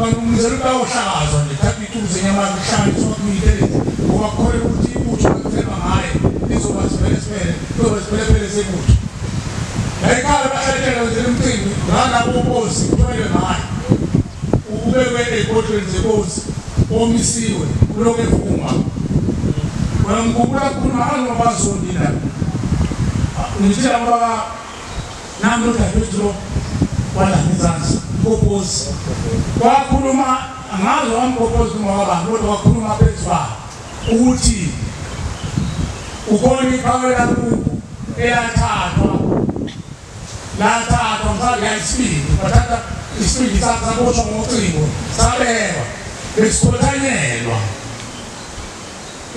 Kanti umzela utawuhlakazwa nje thatha ituze inyama kuhlanganiswa kuyitelezi ngoba kukholelwa ukuthi ibutho lethemba ngaye lizoba sibelesibele lizoba sibelebele sebutho. Ekhaya bahlelele wenzela umcimbi ngalabo nkosi kuthwele ngaye ubekwe ey'godlweni zenkosi omisiwe kulokhu efunga. Wena ngikhumbula kakhulu angobazondi la ngithi laba nami lodadewethu lo wala ngezansi mgobhozi wakhuluma angazi wamgobhozi noma wabani kodwa wakhuluma phezu kwakhe ukuthi ukhona iqhawe lakubo eyathathwa lathathwa mhlawumbe yayisibili bathatha isibili sakhe saboshwa ngocingo sabekwa besikhothanyelwa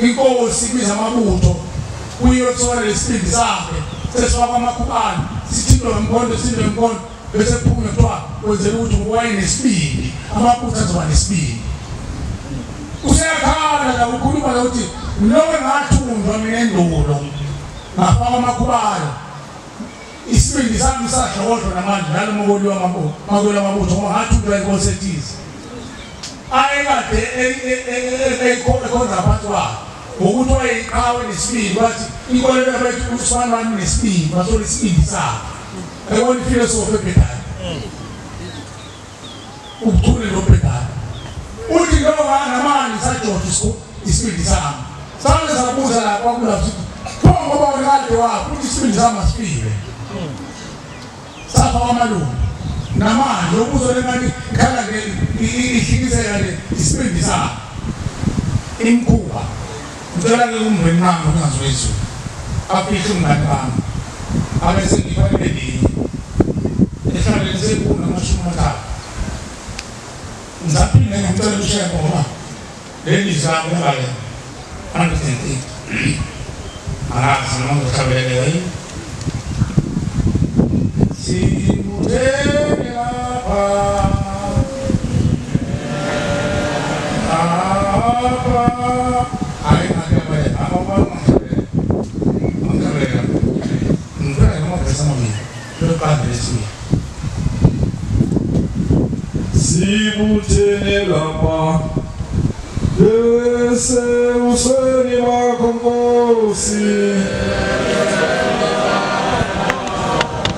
inkosi ibiza amabutho kuyothola lesibindi sakhe sesifakwa amakhubane sithintwe ngomkhondo sithintwe ngomkhondo bese kuphume kuthiwa kwenzela ukuthi wayenesibindi amabutho azoba nesibindi. Useyakhala la ukhuluma la ukuthi loke ngathunjwa mina endulo ngafakwa amakhubane isibindi sami sadlokodlwa namanje nalo mokoliwa amabutho ngoba ngathunjwa inkosi ethize ayekade ekhonza phansi kwakhe ngokuthi wayeyiqhawe nesibindi bathi inkolelo yabantu usifana bani nesibindi bathola isibindi sakhe ayibona ifilosofi ebhedayo ubuchule lobhedayo uthi loba namanje sajotha isibindi sami sake sabuza la kwakula futhi pho ngoba wekade wakho uthi isibindi sami asifiwe safa kwamalungu namanje ukuzwa lengane ikhala nje ihlikiseka nje isibindi sakhe imkhuba. Ngicela ke umndeni wami ungazwe izulu afihle umngane wami abese ngipha elinye ehlaleni senkulu 30. Ngisaphinde ngicela ushaya ngoba leli zami ngale 108 angazi noma ngizohlabelela yini. Sibuthene lapha lapha hayi Sibuthene lapha esebusweni bakho Nkosi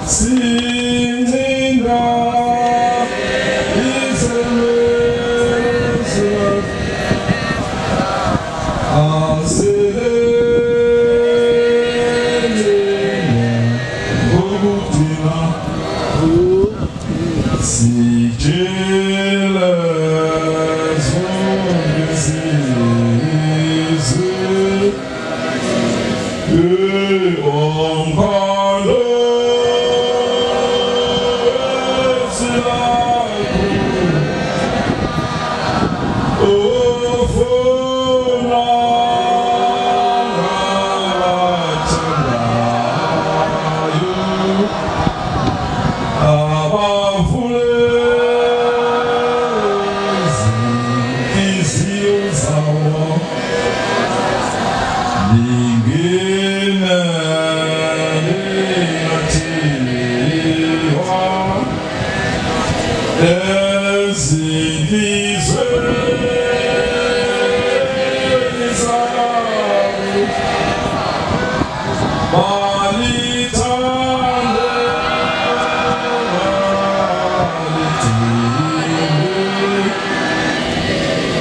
sincinda isebenzi aselele ngokugcina sijele zonke izizwe omkhalo ofuna abathandayo abavule izinhliziyo zabo lingene lingathiwa ezinhlizweni zabo balithande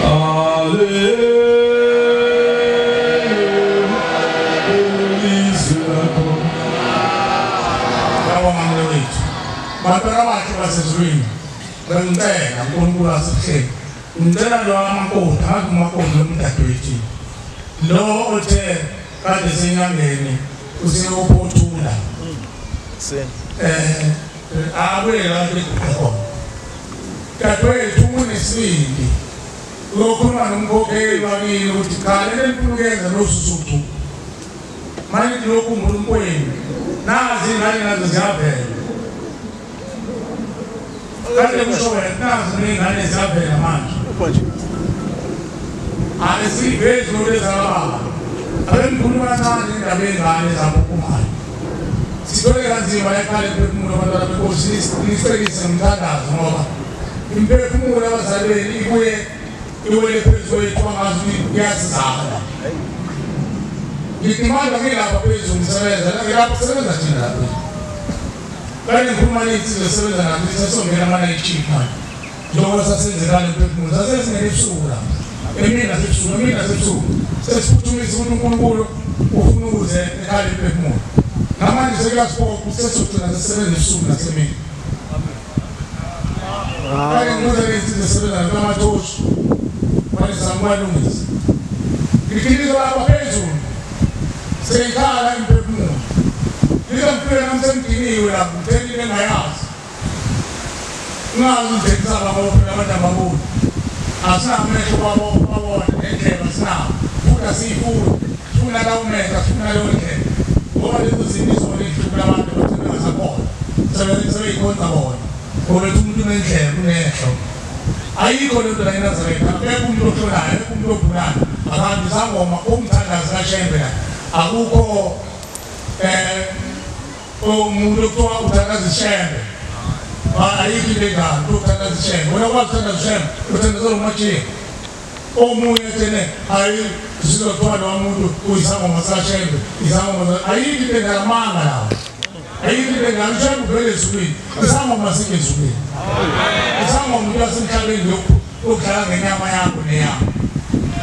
balithande ilizwe lakho. Ngiyabonga mnewethu bantwana bakhe basezulwini bengicela uNkulunkulu asihleke ngicela lo amakoti hayi umakoti lomdadewethu lo othe kade senyangeni useyophothula abuye la khona dadewethu unesibindi uyokhuluma nomkhokheli wakini ukuthi cha le nifuna ukuyenza losusuthu manje lokhumbula umkwenu nazi ingane nazo ziyavela kade kusho wena nazi ney'ngane ziyavela manje asivezi lolezababa abemkhuluma kancane indaba yey'ngane zabophumayo sithole kanzima ekhala emphefumulo abantwana benkosi nicelise ngomthandazo ngoba Imphefumulo abazali benu ibuye iwele phezu kwethu angazi kuyasizala. Ngithi manje ngilapha phezulu ngisebenza, ngilapha kusebenza thina lapha. Kanye ngikhuluma ney'nsizwa esebenza nami, sesongena ama-night shift manje. Njengoba sasenzekala imphefumulo, sasesingena ebusuku lapha. Emini nasebusuku, emini nasebusuku. Sesiphuthumisa ukuthi uNkulunkulu ufuna ukuze ekhale imphefumulo. Namanje sekuyasiphoqa ukuthi sesizogcina sesisebenza ebusuku nasemini. Kanye ngibuza ney'nsizwa esebenza nami amathoshi, manje sizama ukuwalungisa. Ngiqiniso lapha phezulu, seyikhala imphefumulo. Ngike ngifike nami sengidiniwe lapho, ngitheni into engayazi. Ungazi ngithengisa ngoba phela abantu ababoni. Asinamehlo babona, nendlebe asinawo. Futhi asiyifuni. Sifuna lawo mehlo, sifuna leyo ndlebe. Ngoba lezo zinto izona ey'hlupha abantu bagcina bengasakhona. Sebeyikhonza bona. Ngoba bethi umuntu unendlebe, unehlo. Ayikho lento la eNazaretha. Akekho umuntu ohlolayo, akekho umuntu ogulayo. Akahambi isangoma, umthandazi kaShembe la. Akukho umuntu okuthiwa uthandaza iShembe. Ayikho into enjalo, uthandaza iShembe. Wena ukwazi uthandaza iShembe, uthandazela uMajiya. Omunye ethene hayi sizothiwa lowa muntu uyisangoma sikaShembe, isangoma. Ayikho into enjalo, amanga lawo. Ayikho into enjalo, uShembe uvele ezulwini, isangoma sikho ezulwini. Isangoma umuntu wasemhlabeni lokudlala ngenyama yakho neyami.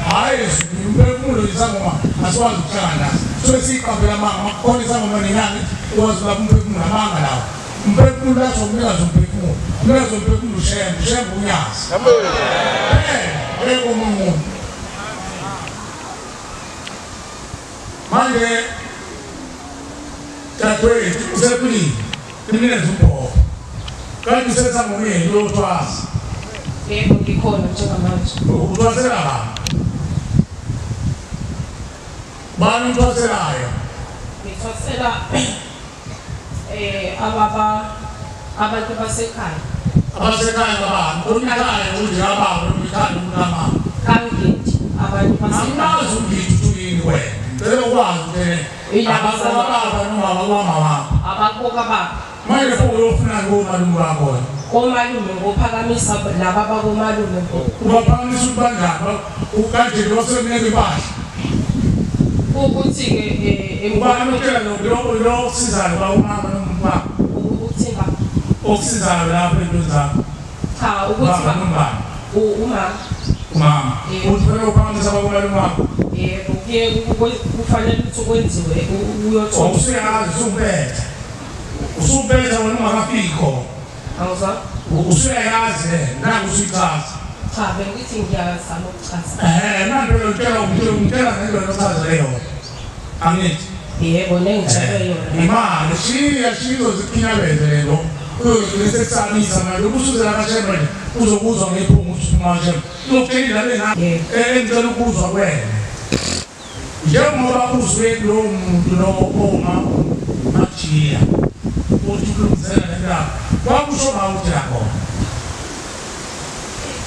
Hhayi ezulwini, umphefumulo isangoma asikwazi ukuhlangana naso. So siyiqambela amanga, khona isangoma nenyanga ukwazi ukulapha umphefumulo, amanga lawo. Umphefumulo lazo umnikazi womphefumulo. Umnikazi womphefumulo uShembe, uShembe uNyazi. Akekho omunye umuntu. Manje dadewethu usephilile, imilenze umbhobho. Kanti usesangomeni uyothwasa. Yebo, ngikhona njengamanje. Uthwasela bani? Bani umthwaselayo? Ngithwasela abantu basekhaya. Abasekhaya ngabani? Umkhaya unjengababa noma ikhaya umntamama? Kangidi, abantu basekhaya. Angazi uNgidi ukuthi uyini wena. Ngicela ukwazi ukuthi abakobaba noma abakwama wakho. Abakobaba. Manje pho uyofunani komalume bakho wena? Komalume ngophakamisa laba bakomalume. Ubaphakamisa ukuthi banjani? Kanje basemnika impahla. Ukuthi-ke ubani utshela lo okusizayo ba umama noma ubaba? Ukuthi baba. Okusizayo lapho entweni zakho? Cha, ukuthi baba. Umama. Umama. Uthi fanele uphakamisa abakomalume wakho? Yebo, kuye kufanele ukuthi kwenziwe uyothola. Usuyazi usuphetha. Usuphetha wena ungakafiki khona. Angizwa? Usuyayazi le, naku usuyichaza. Cha, bengithi ngiyazama ukuchaza. Manje utshela ungitshela ngento ochaza yona. Angithi? Yebo, nengitshele yona. Imali shiya izozikhinyabeze lento. Uyogcina sekusabisa manje ubusuzela kaShembe nje uzokuzwa ngephunga ukuthi uphuma kaShembe. Uzokutshela indaba engaka engicela ukuzwa kuwena. Njengoba uzwe lowo muntu lowo oma Majiya uthi ulungisela le ndaba, kwakusho ngawo ukuthi yakhona.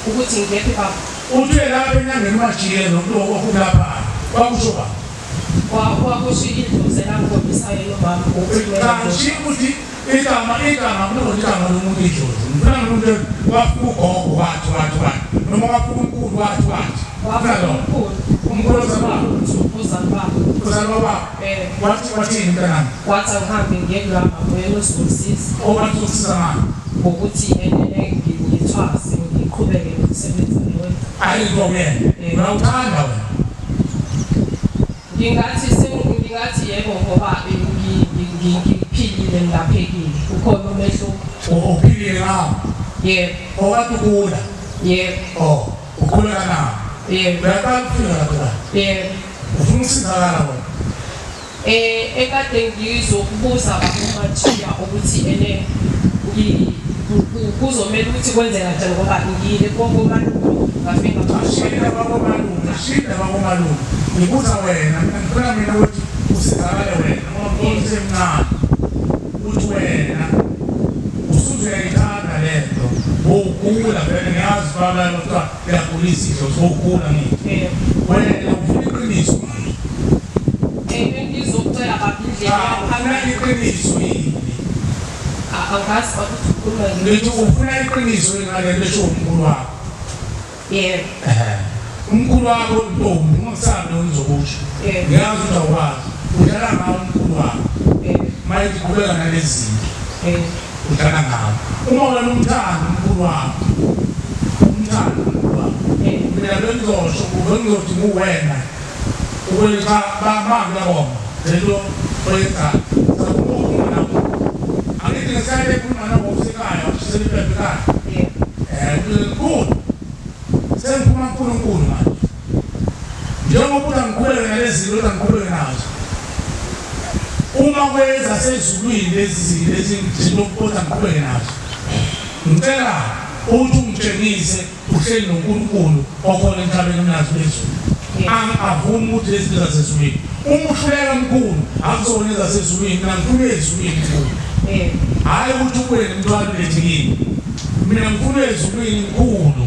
Ukuthi ngiyephi baba? Uthi lapha enyangeni uMajiya lo okulaphayo. Kwakusho baba? Kwakusho idlozi elangikhombisayo lomama ukuthi Cha, ukuthi igama kunokuthi igama lomuntu idlozi. Ngifuna umuntu wafika ugogo wathi wathi wathi noma wafika umkhulu wathi wathi. Wafika umkhulu. Umkhulu ozalwa uzalwa. Uzalwa baba. Wathi wathini mntanami? Wathi angihambe ngiye kulwa mama yena uzongisiza. Owathi uzokusiza ngani? Ngokuthi ngithwase ngiqhubeke nokusebenza leyo. Ayikho kuyena. Uyawuthanda wena. Ngingathi yebo ngoba ngiphilile ngilaphekile. Ukhona umehluko. Uphilile ngawo? Yebo. Owathi ugula? Yebo. Oh, ukhuleka nawo? Yebo. Uyaqala ukufika lapho la? Yebo. Ufuna ukusizakala wena? Ekade ngizokubuza bakuMajiya ukuthi ene kuzomela ukuthi kwenze kanjani ngoba ngiyile komalume ngafika Shinda bakomalume, shinda bakomalume. Ngibuza wena, ngifuna mina ukuthi usizakale wena ngoba ngibona usemncane. Uthi wena usuzuyayithanda lento. Ugula vele ngiyazi baba kuthiwa uyagulisa idlozi, ugula ngithi. Wena ufuna iqiniso manje. Bengizokucela baba indlela Ufuna iqiniso yini? Angazi ukuthi Ngithi ufuna iqiniso ngale nto esho umkhulu wakho. Yebo. Umkhulu wakho ntombi ungasabi ngizokusho. Ngiyazi ukuthi awukwazi. Udlala ngawo umkhulu wakho. Manje uqhubeka nalezi zinto. Udlala ngawo. Uma wena umthanda umkhulu wakho. Umthanda umkhulu wakho. Mina bengizosho bengizothi nguwena. Ukuthi cha bamanga ngoma. Lento oyenza. Sakukhuluma nabo. Angithi ngesikhathi ekhuluma nabo usekhaya, ushisela impepho ekhaya. Yebo. Sengiphuma uNkulunkulu manje. Njengoba uthi angikhuleke nalezi zinto angikhuleke nazo. Uma kwenza sezulwini lezi zinto lezi zinto kodwa ngikhuleke nazo. Ngicela ukuthi ungitshengise uhleli noNkulunkulu okhona emhlabeni onazo lezulu. Angavumi ukuthi lezi zinto zasezulwini. Uma uhluleka mkhulu akuzona ezasezulwini, mina ngifuna ezulwini mkhulu. Hhayi ukuthi ubuye nomntwana ulethe kimi. Mina ngifuna ezulwini mkhulu.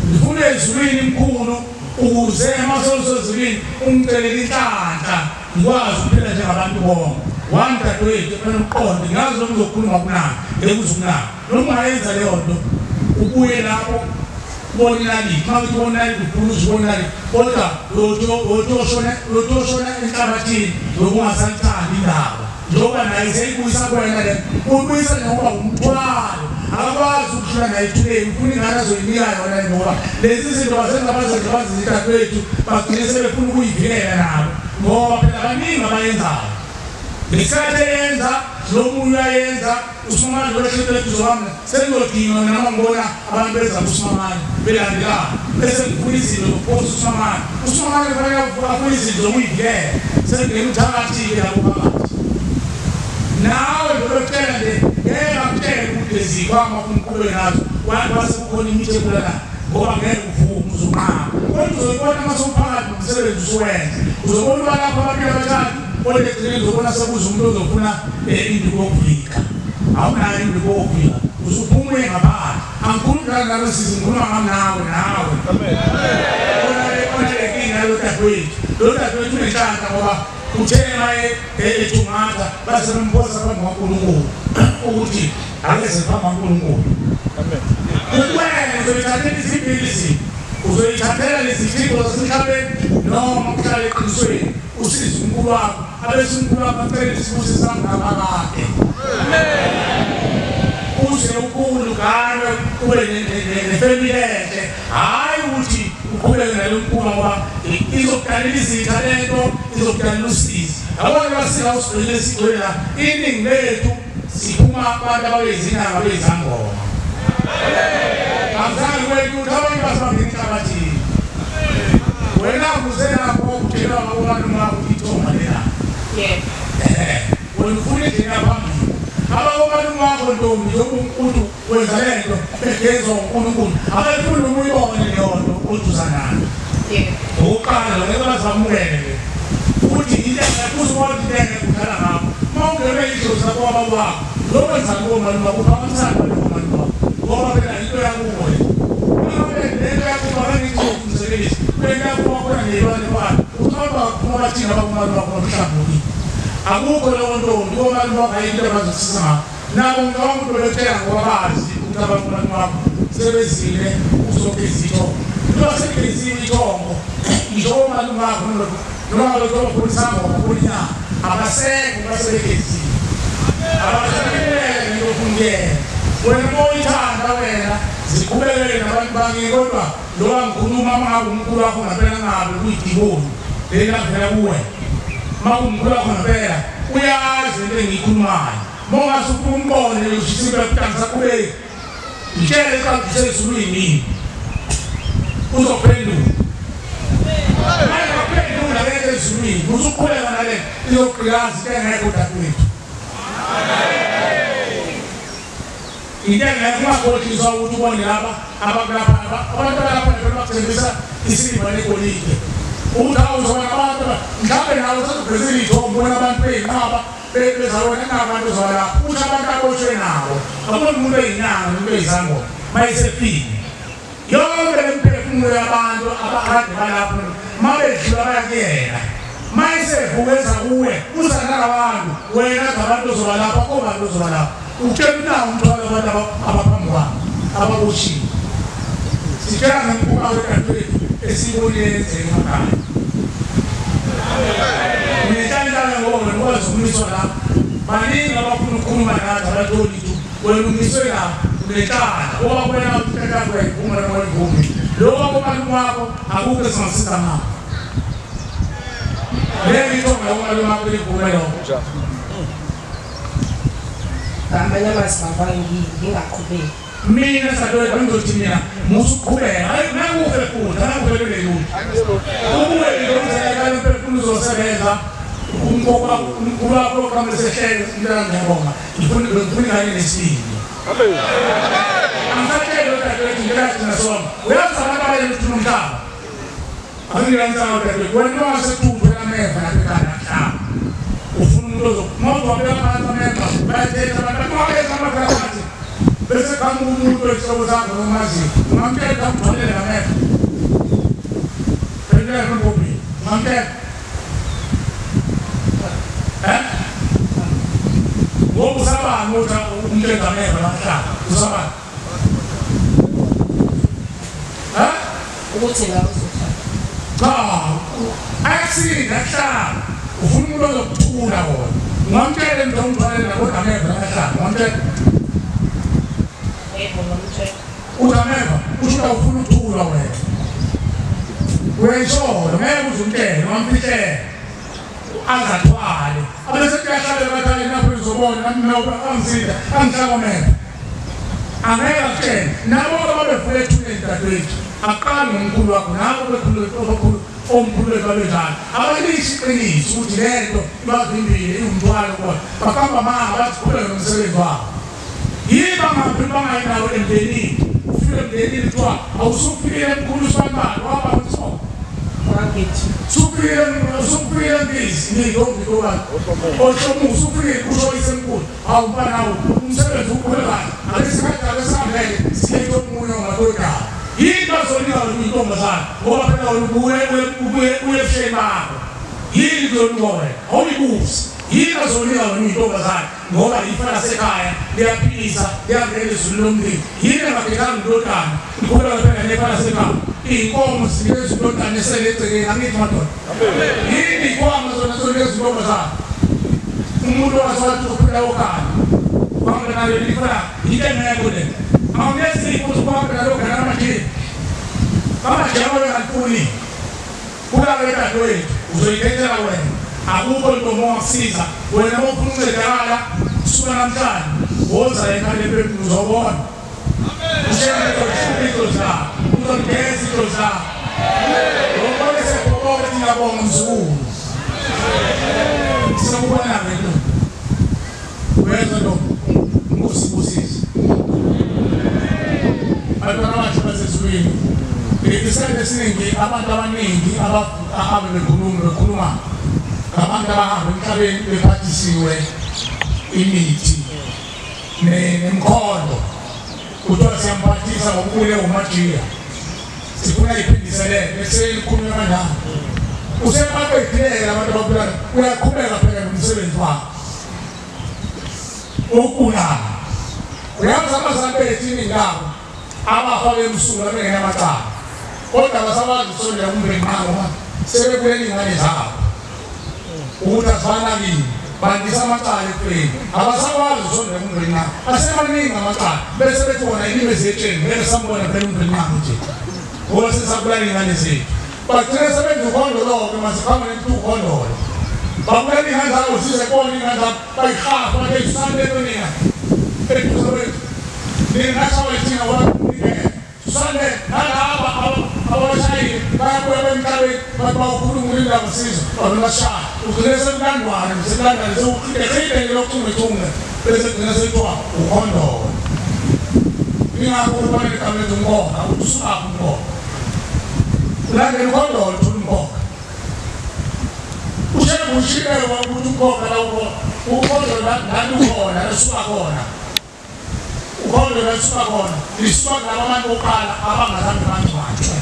Ngifuna ezulwini mkhulu ukuze emasosozulwini ungicelele inhlanhla ngikwazi ukuphila njengabantu bonke. One dadewethu kufanele uqonde, ngazi noma uzokhuluma kunani, ngeke uze ukunani. Noma ungayenza leyo nto ubuye lapho ubone inaliti, uma uthi ubona inaliti ukhuluma uze ubone inaliti, kodwa uyothi uyoshona enhlabathini ngokungasathandi indaba. Njengoba naye seyibuyisa kuwena le, uyibuyisa ngoba umthwalo. Akakwazi ukushona naye ethuleni, ufuna ingane azoyinika yona ngoba lezi zinto bazenza bazenza dadewethu bagcine sebefuna ukuyivikela nabo ngoba phela baningi abayenzayo. Ngesikhathi eyenza nomunye uyayenza uSomandla wehlelo eduze kwami sengizodinga noma ngibona abantu beza kuSomandla belandelana bese ngifuna izinto zokuphosa uSomandla. uSomandla kufanele afune izinto zokuyivikela sengingena uthakathi-ke lapho phakathi. Nawe ngizokutshela nje ngeke akutshele ukuthi lezikwama umkhulu nazo kwase kukhona imithi ebulalayo ngoba ngeke uvume uzonqaba. Kodwa uzoyibona uma sewuphakathi nomsebenzi usuwenza uzobona uba lapho abantu abathathu kodwa ekugcineni uzobona sekuza umuntu ozofuna induku yokuvika. Awunayo induku yokuvika usuphuma uye ngaphandle. Angikhulumi njalo nalo sisi, ngikhuluma ngami nawe nawe. Ona lenkinga yalo dadewethu. Lo dadewethu unenhlanhla ngoba uthe maye ethungatha base bemphosa phambi kwaNkulunkulu ukuthi akeze phambi kwaNkulunkulu. Wena uzoyithathela izimbili izinto, uzoyithathela lezi zinto zasemhlabeni noma uhlale eqinisweni usize umkhulu wakho abese umkhulu wakho acele isibusiso sangaphakade. Uze ukhulu gane ube nefemili enhle, hhayi ukuthi uqhubeke nalo mkhuba ngoba izokudalela izitha lento, izokudalela usizi. Yabona basika usigcine sigcwele la, iningi lethu siphuma abantu ababeyizinyanga abeyizangoma. Angizange kwethu ukuthi abantu basibambile enhlabathini. Wena uze lapho utshelwa ngabomalume wakho ukuthi ithonga lena. Yebo. Wena ufuna indlela phambili. Abakomalume wakho ntombi yokuthi wenza le nto egezwa uNkulunkulu. Abayifuni noma uyibone leyo nto oduza nayo. Yebo. Okokuqala ngeke bazamukele. Futhi into uzobona into engeke udlala ngakho. Uma ungenwe idlozi lakobaba wakho, lokho wenza komalume wakho uphakamisana nomalume wakho. Ngoba phela into yakubo le. Lento yakubo angithi umsebenzi. Lento yakubo khona ngeyilwane kwakhe. Ucabanga ukuphuma bathini abakomalume wakho bamhlambulile. Akukho leyo ntombi komalume wakho ayikho into abazosiza ngayo. Nabo ngicabanga ukuthi bebetshela ngoba bazi ukuthi abakomalume wakho sebezile uzogeza ithongo. Njengoba segeziwe ithongo, ngisho omalume wakho noma lokho ngoma kunyanga abasekho basebegezile. Abasekho into ofuna. Wena uma uyithanda wena ziqhubekele nabantu bakini kodwa loba ngikhuluma uma ngabe umkhulu wakho ngempela ngabe kuyidiboni lena vela kuwe. Uma umkhulu wakho ngempela uyazi into engiyikhulumayo. Uma ungase umbone ushisa impela ukuthi angisaqhubeki, mtshele iqhaza usezulwini uzophendula. Manje waphendula ngeke ezulwini uzuqhubeka nale izogqilaza into engekho dadewethu. Into engekho ungakhohliswa ukuthi ubone laba abakulapha abantu abalapha nje bakuthembisa isiliva negolide. Ukuthi awuzobona abantu mhlawumbe nawe usazogqizela iy'thombe ubona abantu beyinqaba bezawona nabantu uzolapha uthi abantu aboshwe nabo akubona umuntu oyinyanga nomuntu oyizangoma mayesefile. Yonke le mphefumulo yabantu abakade balapho uma bedlula baya kuyena. Mayisevuka kuwe uzana nabantu wena abantu ozoba lapha kobantu ozoba lapha utshela nawo umthwalo abantu abaphambi kwakho ababoshiwe. Sitshela ngemikhuba wethu esiyibonile yenzeka emakhaya. Unenhlanhla ngoba wena ukwazi ukumiswa lapha. Baningi abafuna ukukhuluma nathi abatholi ithuba. Wena umiswe lapha unenhlanhla ngoba wena uthatha kwayivuma noma wayivumi. Lokho komalume wakho akukho esingasiza ngakho. Leli ithonga lomalume wakho livume lokho. Ngamanye amazwi baba ngingaqhubeki. Mina sadwethu ngizothi mina musa ukuqhubeka. Hayi nakufe futhi anakuvelele lutho. Ubuye ngomzekelo umphefumulo uzosebenza umkhoba umkhulu wakho kamsehlele umntana ngiyabonga. Ngifuna ingane nesibili. Amen. Angisatsheli odadewethu ngenkathi nasoma. Uyazi abantu abayeluthu umhlaba. Angilandzanga odadewethu. Wena wasethuthwe ameva lapha ekhaya mhlaba. Ufuna umuntu ozokumoza wabeka phansi ameva bayathetha abantu bawabeka ameva phansi. Bese qhamuka umuntu wesihlobo sakho nomaziyo. Ungamtshela umthwalele ngameva. Phendula ngobhi. Ungamtshela. Eh? Ngoba usabani ukuthi umtshela ngameva lamhlaba? Usabani? Ha? Ukuthi la uzofa. Cha, akusinda kuhlala. Ufuna umuntu ozokuthula wona. Ungamtshela into omthwalela kodwa ameva lamhlaba. Ungamtshela. Yebo ngamtshela. Uthi ameva usho ufuna ukuthula wena. Uyayisolo ngeke uze umtshele, ungamfihlela. Angathwale. Abese kuyahlala bathale lapho uzobona nami angisinda angihlaba ameva. Angeke akutshele. Nabo ababevula ethuneni dadewethu. Aqala ngomkhulu wakho nabo bekhulu obakhulu omkhulu wethu babenjalo. Abalisho iqiniso ukuthi lento ibavimbile iwumthwalo kubona. Baqamba amanga bathi qhubeka nomsebenzi wabo. Yini bangaphi bangayinawo emndenini? Ufike emndenini kuthiwa awusufikile emkhulu usanibani waba uthoko. Wangithi. Sufikile usufikile mbizi ngiyongikobani. Oshomu usufikile kusho isemkhulu. Hawu mfana hawu umsebenzi uqhubekayo. Ake sikade ake sihambele siye omunye ongakodaba. Yini bazonika wena intombazane ngoba phela wena ubuye uye ebusheni bakho. Yini kuzonika wena? Awuyibuzi. Yini bazonika wena intombazane ngoba ifa lasekhaya liyaphilisa liyangena ezulwini lomlilo. Yini engakhethanga indodana ikhuleka phela nefa lasekhaya. Iy'nkomo zinikeza indodana esele egcekeni angithi madoda. Yini iy'nkomo zona zonikeza intombazane? Umuntu wathi uphila okhaya uhamba nalo lifa into engekho le. Awunesipho sokuhamba nalo gana amajini. Amajini alifuni. Kulala dadewethu uzoyikhethela wena. Akukho nto ongakusiza wena uma ufuna ukuncedakala suka namhlanje woza ekhaya lemphefumulo uzobona. Ushele into zakho uzogeza into zakho. Ubone sekubonga ukuthi ngiyabonga mzukulu. Siyakubona ke lo. Weza lo ngusibusise. Abantwana abahle basezulwini. Isikhathi esiningi abantu abaningi ababe bekhuluma abantu abahamba emhlabeni bephathisiwe imithi nemikhondo. Kuthiwa siyamphathisa ngokubule umajiya. Sifuna iphindiselele bese likhulunywa kanjani. Usebaqedile abantu ababulala uyaqhubeka phela nomsebenzi wakhe. Ukubulala. Uyazi abazali bethu iningi labo abafa bemsulwa bengenamacala. Kodwa abasakwazi ukusondela kumndeni wabo manje sebebulele iy'ngane zabo. Ukuthi azibanakile bandisa amacala ekufeni. Abasakwazi ukusondela kumndeni wabo. Asemaningi amacala bese bethi wona ilimi ezetsheni ngeke sambona phela umndeni wabo nje. Ngoba sesabulala iy'ngane zethu. Bagcina sebenza ukhondolo-ke masikhamba nento ukhondolo. Babulala iy'ngane zabo zize kubona iy'ngane zabo bayihafa bathi susani lento nina. Eduze kwethu. Nina nashawa ithina ngoba susane nalaba abashayile bayabuya emhlabeni bathi bawukhuluma indaba sizo babashaya. Ugcine sekulandwana sekulandwana sekuqhubeke lokuchungechunge bese gcina sekuthiwa ukhondolo. Ingakho ubona igama lethu umkhokha ukuthi usukaphi umkhokha. Ulandela ukhondolo uthola umkhokha. Ushebe ushile ukuthi umkhokha la ukhondolo lalukhona lisuka khona. Ukhondolo lisuka khona lisuka kulaba bantu bokuqala abangazange bangcwatshwe.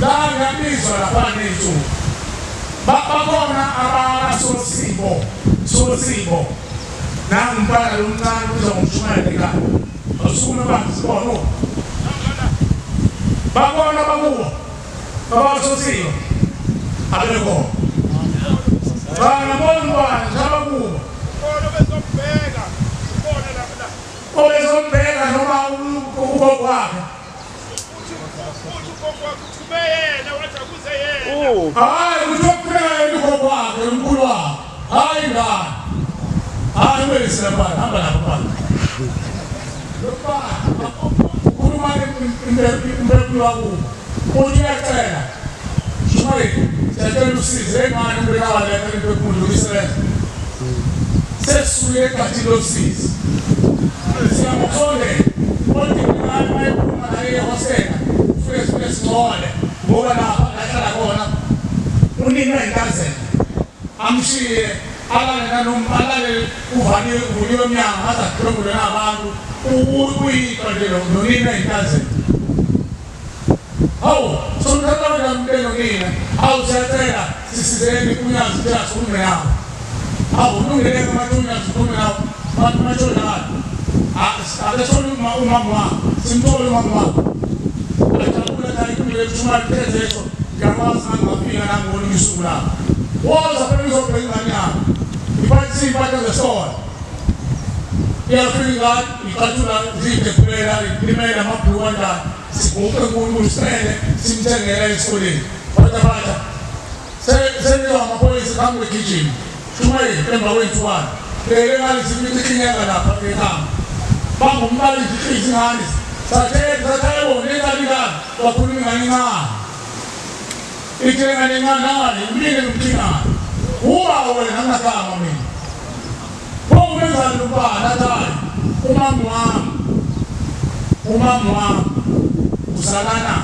La ngiyabizwa lapha ney'nsuku. Bakhona abasosibo, sosibo. Nangu umntwana lo mncane ubizwa ngomshumayeli ekhaya. Awusukume phansi sibone. Bakhona abakubo abasosibo. Abekho. Bana bona njabakubo. Obezombheka, ubona lapha. Obezombheka noma ugogo wakhe. Uthi ugogo wakhe uthume yena wathi akuze yena. Hayi uthume yena ugogo wakhe umkhulu wakhe. Hayi ngani. Hayi wena lapha hamba lapha baba. Lomfana ukhuluma imbewu wakubo. Uthi uyacela. Shumaye, siyacela usize engane ubeka waletha into enkulu ukusebenza. Sesisuke egathini losizi. Siyamsondela. Kodwa ingane mayiphuma naye ehostela, ufike sifike singcole ngoba lapha lahlala khona unina yinkazela. Amshiye alale nanoma alale uvaliwe uvuliwe emnyango aze adlwengulwe nabantu uyinto nje nonina yinkazela. Hawu, somthatha kanjani umuntu nonina? Hawu siyacela sisizeni unyazi ukuthi asikhulume nawe. Hawu ulungele amathuna sikhulume nawe. Bantu batshonakala. Akasona umama wakhe, simthole umama wakhe. Ajabula naye kulele kushumayela phethe ngiyakwazi ngangafika nangolunye usuku lapho. Woza phela uzobheka ingane yakho. Iphathise iy'mpahla zesikole. Iyafika ingane, icathula ziyibhebhulela, ilimele amabhuku kanjani. Siguqe uNkulunkulu sicele simthengele esikoleni. Phatha phatha. Seniwa amaphoyisa phambi kwegijima. Shumayeli emva kwey'ntwana. Lele ngane sifica iklinyeka lapha ekhaya. Bangumbalisi izingane. Sathe sathe nengane ingane wakhuluma ingane incane. Ithi ingane incane nani mina ngimthingane. Uba wena nginagama mina. Wawumenzani lo mfana athi hayi umama wami. Umama wami uzalana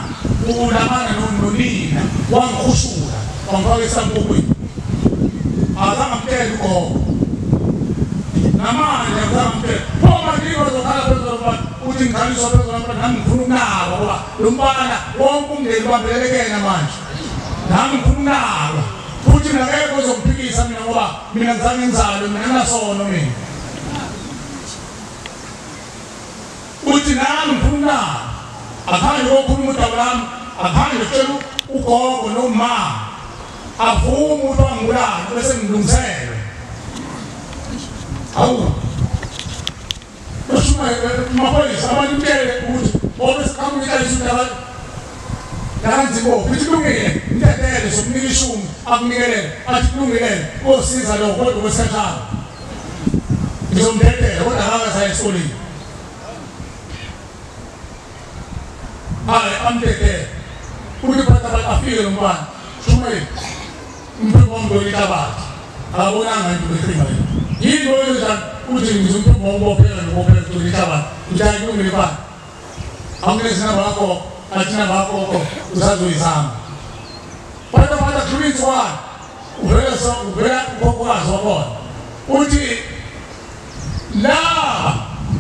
ulamana nonina wangikhushula wangifaka esambukweni. Azange amtshele ugogo. Namanje azange amtshele. Phuma ngizokhala phezulu mfana uthi ngikhaliswa phezulu mfana nami ngifuna ukunakwa ngoba lo mfana wonke umndeni ubambelekena manje. Nami ngifuna ukunakwa. Futhi mina akekho ozongiphikisa mina ngoba mina ngizange ngizalwe mina nginasono mina. Uthi nami ngifuna ukunakwa. Akhange kokhuluma udaba lami, akhange kutshela ugogo noma avume ukuthi wangibulala bese ngilungiselwe. Hawu. Maphoyisa abantu mtshele ukuthi ngoba siqhamuka isindaba kanzima futhi kulungile mtetele sokunika ishumi akunikelele athi kulungile kosiza lo kodwa kwesikhashana ngizomdedela kodwa akakasayi esikoleni. Hayi amdedele uthi phatha afike lo mfana shumayeli umphimbo wami loyihlabathi akabonanga into beqhinga le yini lo njani uthi ngizomphimbo wami bophela nobophela loyihlabathi njani kulungile bani awunginezina bakho athina bakho usazoyizama phatha phatha khuluma uvela so uvela ukwazi wabona uthi la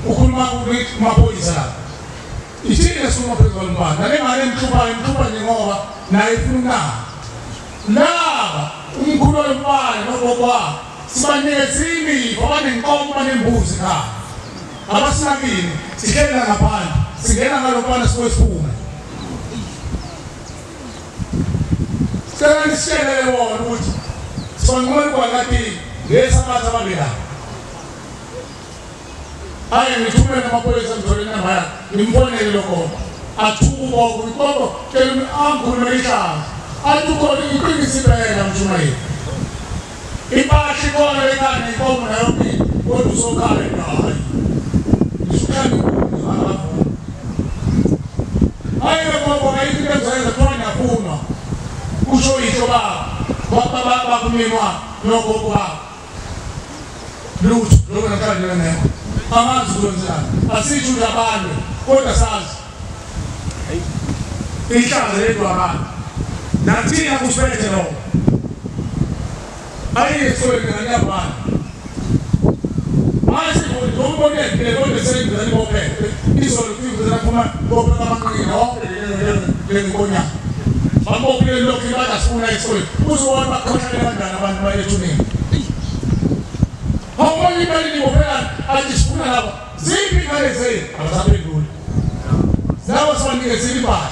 ukhuluma kumaphoyisa la ithini esikhuluma phezulu mfana nale ngane emhluphayo emhlupha nje ngoba naye ifuna ukunaka laba umkhulu wemfana nogogo wakhe sibanikeza imipho banenkomo banembuzi ekhaya abasinakile sihlela ngaphandle singena ngalo mfana sibuye siphume. Sicela nisitshelele bona ukuthi sibanqumela kwakati ngesabatha ababe lapha. Hayi ngithumele amaphoyisa ngithole inamba yakhe ngimfonele lo gogo athuke ugogo ugogo tshela angikhulume ihlazo athi ukhona iqinisa impela mshumayeli. Impahla ikhona ekhaya nenkomo nayo impilo kodwa usokhala hayi usukhanda inkunzi akavumi. Hayi gogo ayikho into engizoyenza kuthiwa ngiyafunwa kusho yihlo baba bakumyeni wakhe nogogo wakhe lutho lokho namhlanje lengekho angazi kwenzani asitsho ukuthi abantu kodwa sazi ihlazo lethu abantu nathina kusiphethe lokho ayiye esikoleni ngiyabhala manje ngibone ngibone sengizani bophela izolo kuyizana phuma bophela amanqina wonke lenkonyana Bambophile lokhu bathi asifuna esikoleni. Uzobona bakhohlakele kanjani abantu bayethuneni. Awubona imali nibophela athi sifuna laba. Ziphi ingane zenu? Abasaphenduli. Labo sibanikeze impahla.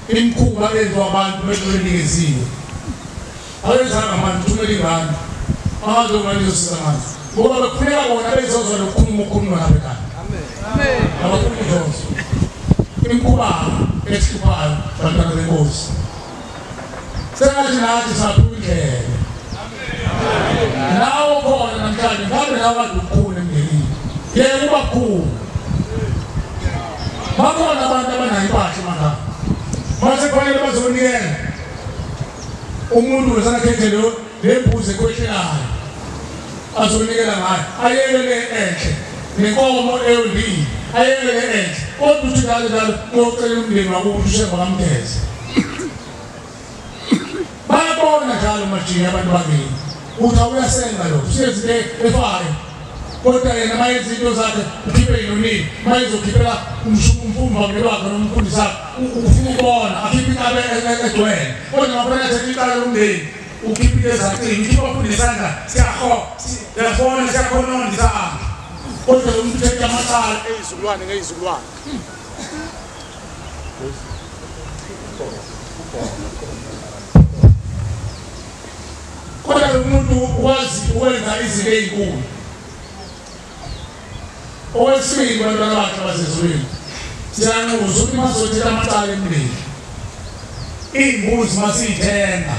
Imikhuba eyenziwa abantu bebenikeziwe. Awenzanga manje uthumela ingane. Amazi ongane izosiza ngazo. Ngoba bekufuneka bona bezozwa lokukhuluma ukukhuluma lapha ekhaya. Amen. Abafuni ukuzwa. Imikhuba esihluphayo bantwana benkosi. Sengathi nathi saphuka indlela. Nawo khona namhlanje ngabe nawe kade ukukhula emndenini. Yeka uba khulu. Bakhona abantu abanayo impahla emakhaya. Mase kufanele bazonikela. Umuntu wesana khethe leyo lembuzi ekwehlelayo. Azonikela ngayo. Ayeke le enhle. Nenkomo eyondile. Ayeke le enhle. Kodwa uthi njalo njalo uyocela umndeni wakubo ukuthi ushemba kamgeze. Bayabona njalo majini abantu bakini. Uthi awuyasenga lo. Usiyezi le efake. Kodwa yena mayenza into zakhe ukhiphe inonini. Mayezokhiphela umfumba wakhe nomfundisi wakhe ufuna ukubona akhiphe inkabe egcwele. Kodwa ngabona ethatha icala lomndeni ukhiphe into ezacini ukhiphe abafundisi isandla siyabona siyakhononda isandla. Kodwa lo muntu uthethe amacala eyizukulwane ngeyizukulwane. Kodwa lo muntu wazi ukwenza izinto ezinkulu. Okwesibili bantwana bakhe basezulwini siyanxusa ukuthi masizothetha amacala emndeni iy'mbuzi masiyithenga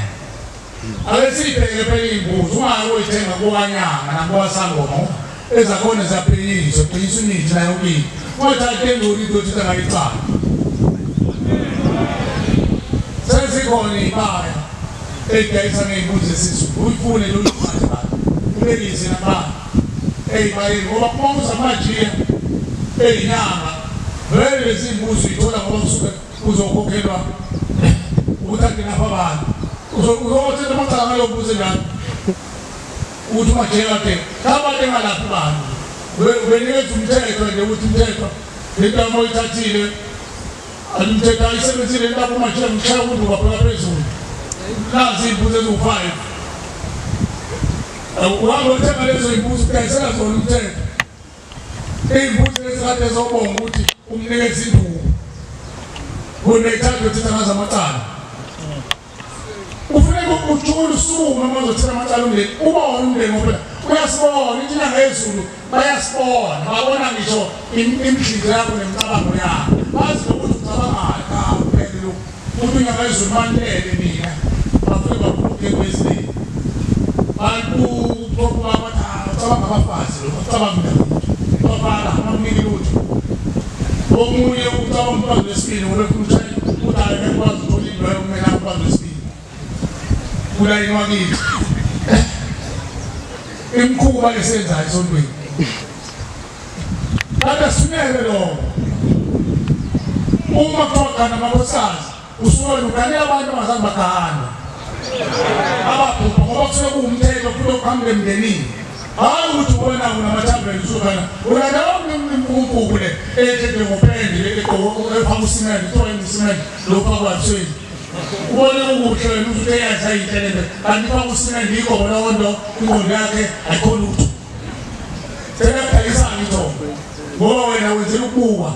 ake siyibheke phela iy'mbuzi ungayi uyithenga kowanyanga nakowasangoma ezakhona ziyaphenyiswa phenyiswa imithi nayo kini ungathathi engcoli into othetha ngayo icala. Sezikhona iy'baya ey'dayisa ngey'mbuzi zesizulu uyifune nje uyiphathe bantu ubekise nabantu eyibayeni ngoba uma amajiya eyinyanga vele lezi mbuzi uyithola ngoba usuke uzokhokhelwa ukuthi angenapha abantu uzothetha amacala ngaleyo mbuzi njalo ukuthi umajiya kade abantu engalaphi bantu ubenikeza umthetho nje ukuthi umthetho lento uma uyithathile umthetho ayisebenzile lapho umajiya ngishaya ukuthi ubabheka phezulu nazi iy'mbuzi eziwu-5 uhamba uthenga lezo y'mbuzi udayisela zona umthetho. Iy'mbuzi lezi kade zobonga ukuthi umnikeza induku kuneyithatha uthetha ngazo amacala. Kufuneka ujule usukume uma uzothetha amacala umndeni ubone umndeni ngoba uyasibona ithi inyanga yezulu bayasibona babona ngisho imidlizo yakho nemicabango yakho bazi nokuthi ucabangayo kaphele lokhu uthi inyanga yezulu manilele mina bafike babuke kwezinye bantu bacabanga abafazi lo bacabanga mina bafana abakuniki lutho. Omunye ucabanga umfazi wesibili ngoba efuna ukuthi hayi ngeke ukwazi ukuthola into yokumela umfazi wesibili kulayini wakithi. Imikhuba esenzayo esontweni kanti asineke lokho. Uma kuthiwa gana amakhosikazi usuke uganela abantu abangazange bagane ababhubha ngoba kusuke kuwumthetho futhi okuhambile emndenini. Hayi ukuthi ubona unamathambo usukana ulandela impuku le ethethe ngopendi efaka usimende kuthiwa usimende lo ufakwa ebusweni ubone ukuhle wena uthi eyazi ayinhle kanti ifaka usimende yikho bona nto ingqondo yakhe ayikho lutho. Seliyadayisana ithombe ngoba wena wenzela ukubuka.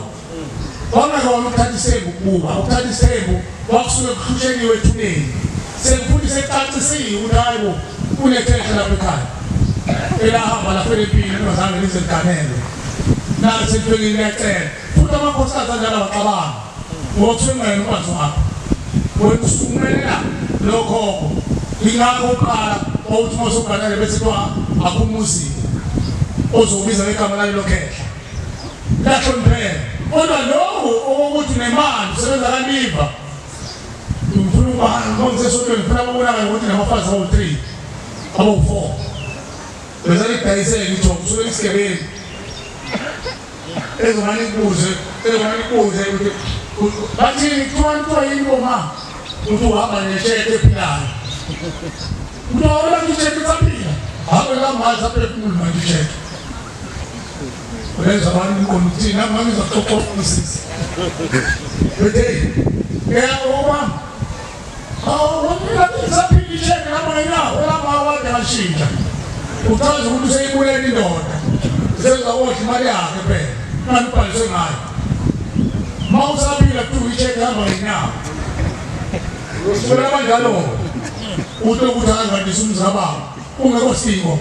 Wangakona ukuthatha isembu ukubuka ukuthatha isembu wakusuke kuhlusheniwe ethuneni sekufuthi secacisiwe ukuthi hayi bo kunekhehla lapha ekhaya elahamba lafela empini lingazange lize liganele nathi selifikile liyacela futhi amakhosikazi anjalo abacabanga ngoba kusuke kungayena umfazi wakho wena usukumelela lokhokho. Ingakho uqala owuthi uma usuganele bese kuthiwa akhumuzile ozobiza ngegama lalelo khehla lahlonipheka. Kodwa lokhu okokuthi nemali usebenza kaliva ngifuna ukuba ngisesontweni ngifuna babonakale ukuthi nabafazi abawu-3 abawu-4 bese lidayiseke ithombe usuke isigebengu ezomane ikubuze ukuthi bathini kuthiwa yini boma uthi uhamba nesheke ephilayo uthi awubona isheke isaphila hambe kamazi aphefumule manje isheke ulenza abantu umqondo ukuthini nami ngiza kuxoxa usisi bethe Uma saphila isheke lapho ngenyawo lapho awade ashintsha. Uchaza ukuthi useyibulele indoda. Sezawodla imali yakhe phela. Manje ubhaliswe ngayo. Ma usaphila kuthiwa isheke hamba ngenyawo. Usibona kanjalo. Uthi ukuthi akandisa umzababa ungekho siko.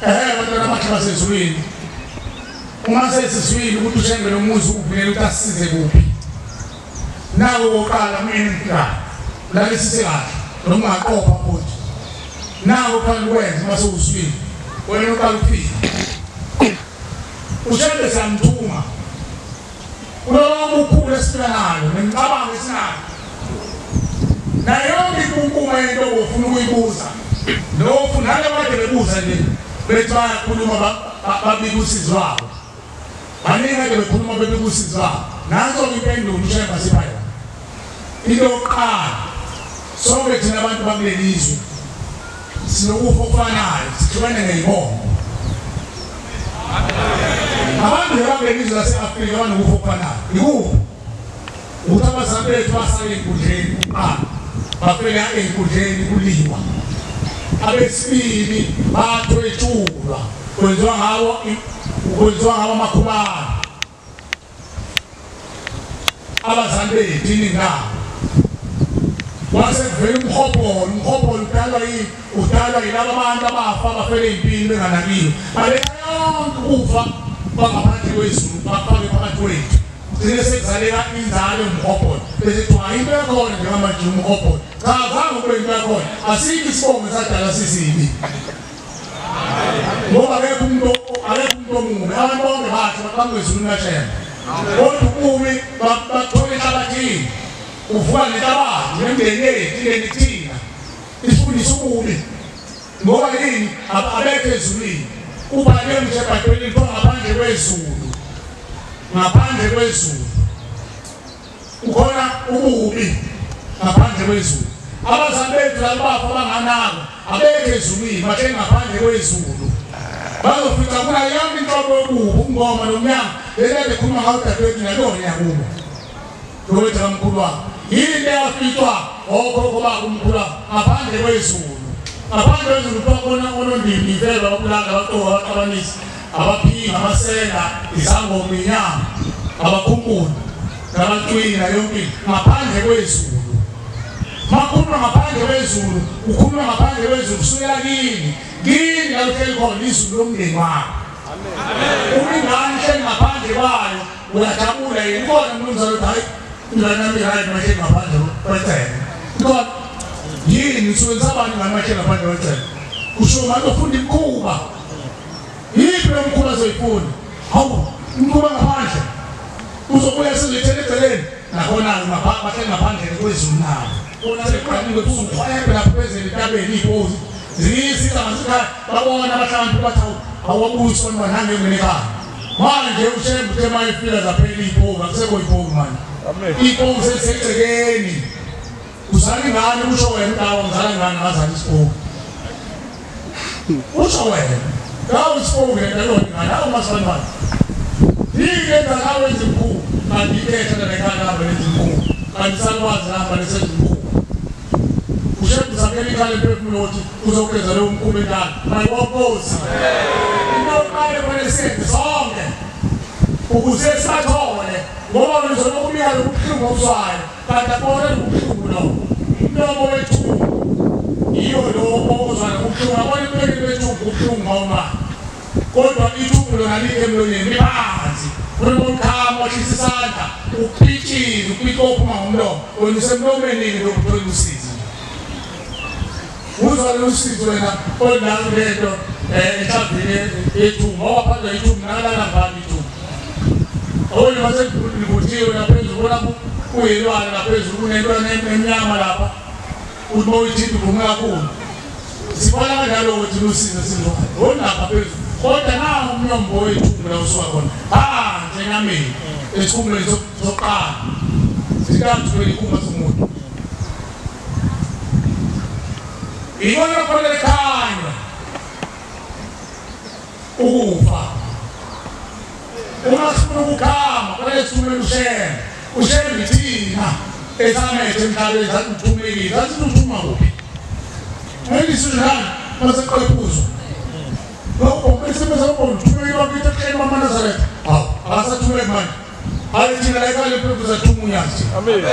Bantwana abahle basezulwini. Uma sesizwile ukuthi uShembe nomuzi uvulele ukuthi asisize kuphi. Nawo woqala mina ngifika. Lalisise kahle noma ungaqopha futhi. Nawo kufanele ukwenze uma sewuzwile. Wena uqala ukufika. uShembe siyamthuma. Kulowo mkhulu esifika nayo nemicabango esinayo. Nayo yonke inkunkuma yento ofuna ukuyibuza. Lo nalabo kade bebuza nje bethi bayakhuluma babika usizi lwabo. Baningi kade bekhuluma bebika usizi lwabo. Nanso impendulo uShembe asipha yona. Into yokuqala, sonke thina abantu bakuleli izwe sinokufa okufanayo, sihlukene ngeyibongo. Abantu bakuleli izwe lase-Afrika banokufa okufanayo. Ikuphi? Ukuthi abazali bethu basale ey'nkundleni kuqala, bafela ey'nkundleni kuliwa. Abesibili bathwetshulwa, kwenziwa ngawo amakhubalo. Abazali bethu iningi labo kwase kuvela umhobholo. Umhobholo udalwa yini? Udalwa yilaba bantu abafa abafele ey'mpini benganakiwe. Baletha yonke ukufa kwangaphandle kwezulu bafake phakathi kwethu. Gcine sekuzaleka inzalo yomhobholo. Bese kuthiwa into yakhona njengamanje umhobholo. Cha, zange kube into yakhona. Asikho isibongo esadala sisibi. Ngoba akekho umuntu omubi. Abantu bonke bahle baqhamuka ezulwini kaShembe. Kodwa ububi bathola enhlabathini. Uvuka nenhlabathi nemindeni yethu ingene kuthina. Isifundisa ububi. Ngoba yini? Abekho ezulwini. Ubhalwe nje eBhayibhelini kuthiwa ngaphandle kwezulu. Ngaphandle kwezulu. Ukhona ububi ngaphandle kwezulu. Abazali bethu labo bafa abanganako abekho ezulwini, bahleli ngaphandle kwezulu. Bazofika kuna yonke inhlobo yobubi, ubungoma nomnyama. Leli kade khuluma ngawo dadewethu nalona yakubo. Lokho kamkhulu wakho. Yini eyafihlwa okhokho bakho umkhulu wakho ngaphandle kwezulu. Ngaphandle kwezulu kuthiwa khona onondini vele babulala, abaqoka, abaxabanisi, abaphinga, amasela, izangoma, inyama, abakhumbuli, nabacwina yonke into ngaphandle kwezulu. Makhuluma ngaphandle kwezulu, ukhuluma ngaphandle kwezulu kusukela kini. Kini la uhleli khona izulu lomndeni wakho. Uma ingane ihleli ngaphandle kwayo, uyajabula yini? Ukhona umnumzane othi hayi ingane yami right mahleli ngaphandle kwecele. Ukhona yini usebenzisa abani ingane mahleli ngaphandle kwecele? Usho manje ufunda imikhuba. Yiphi lo mkhuba azoyifunda? Hawu, umkhuba ngaphandle. Uzobuya sizoyithela eceleni. Nakhona bahleli ngaphandle kwezulu nabo. Bona seqhamile kusukhwebe lapha phezulu entabeni iy'pozi. Ziyisiza ngasekhaya babona abahlakaniphi bathi awabuyiswa nange ngene ekhaya. Manje uShembe uthe uma efika zaphela iy'pozi, akusekho iy'pozi manje. Iy'pozi sezisegcekeni. Uzala ingane usho wena ukuthi awu ngizala ingane ngazala isipoki. Usho wena. Ngawo isipoki lento yona ingane, awu masibani. Yini enza ngawe izinkukhu? Kanti ikhetha lekhaya labo lezinkukhu. Kanti salwazi lamba lesezinkukhu. uShembe uzakhela ikhala emphefumulo ukuthi uzogeza lowo mkhuba endala. Mayiwaphosi. Into yokuqala kufanele siyenze sonke ukuze sibathole, ngoba wena uzolokhu umyalo ubuhlungu obuzwayo kanti akubona ubuhlungu lobo. Umlomo wethungu yiyo lo ozwana ubuhlungu. Yabona emlonyeni wethungu ubuhlungu bawumali, kodwa ithungu lona likho emlonyeni libanzi. Uma ukhama wehlisa isandla upitshize upitshe ophuma ngomlomo, wena usemlomeni lokuthola usizo. Uzwa lolu sizo wena olunalo lento ehlavini yethungu, ngoba phandle ithungu nakalala ngani ithungu. Okunye mase livuthiwe laphezulu, ubona kuyilwane laphezulu kunento emnyama lapha, uthi uma uyithinta uvuma kakhulu. Sibona kanjalo ukuthi lusizo sizwa olunapha phezulu, kodwa nawo umnyombo wethungu la usuka khona phansi enyameni esikhumulweni sokuqala zintathu kwelikhumba somuntu. Ikona kufanele khanywe ukufa. Uma sifuna ukugama kufanele sithumele uShembe. UShembe thina esamethe emhlabeni sathi uthumekile, sathi uthuma kuphi? Ngeke maseqephuzwa. Lokho bese uthumekile bakithi ehleni bamaNazaretha. Hawu, akasathumeki manje. Hayi thina la ekhaya lephephuzwa thuma uNyazi. Amen.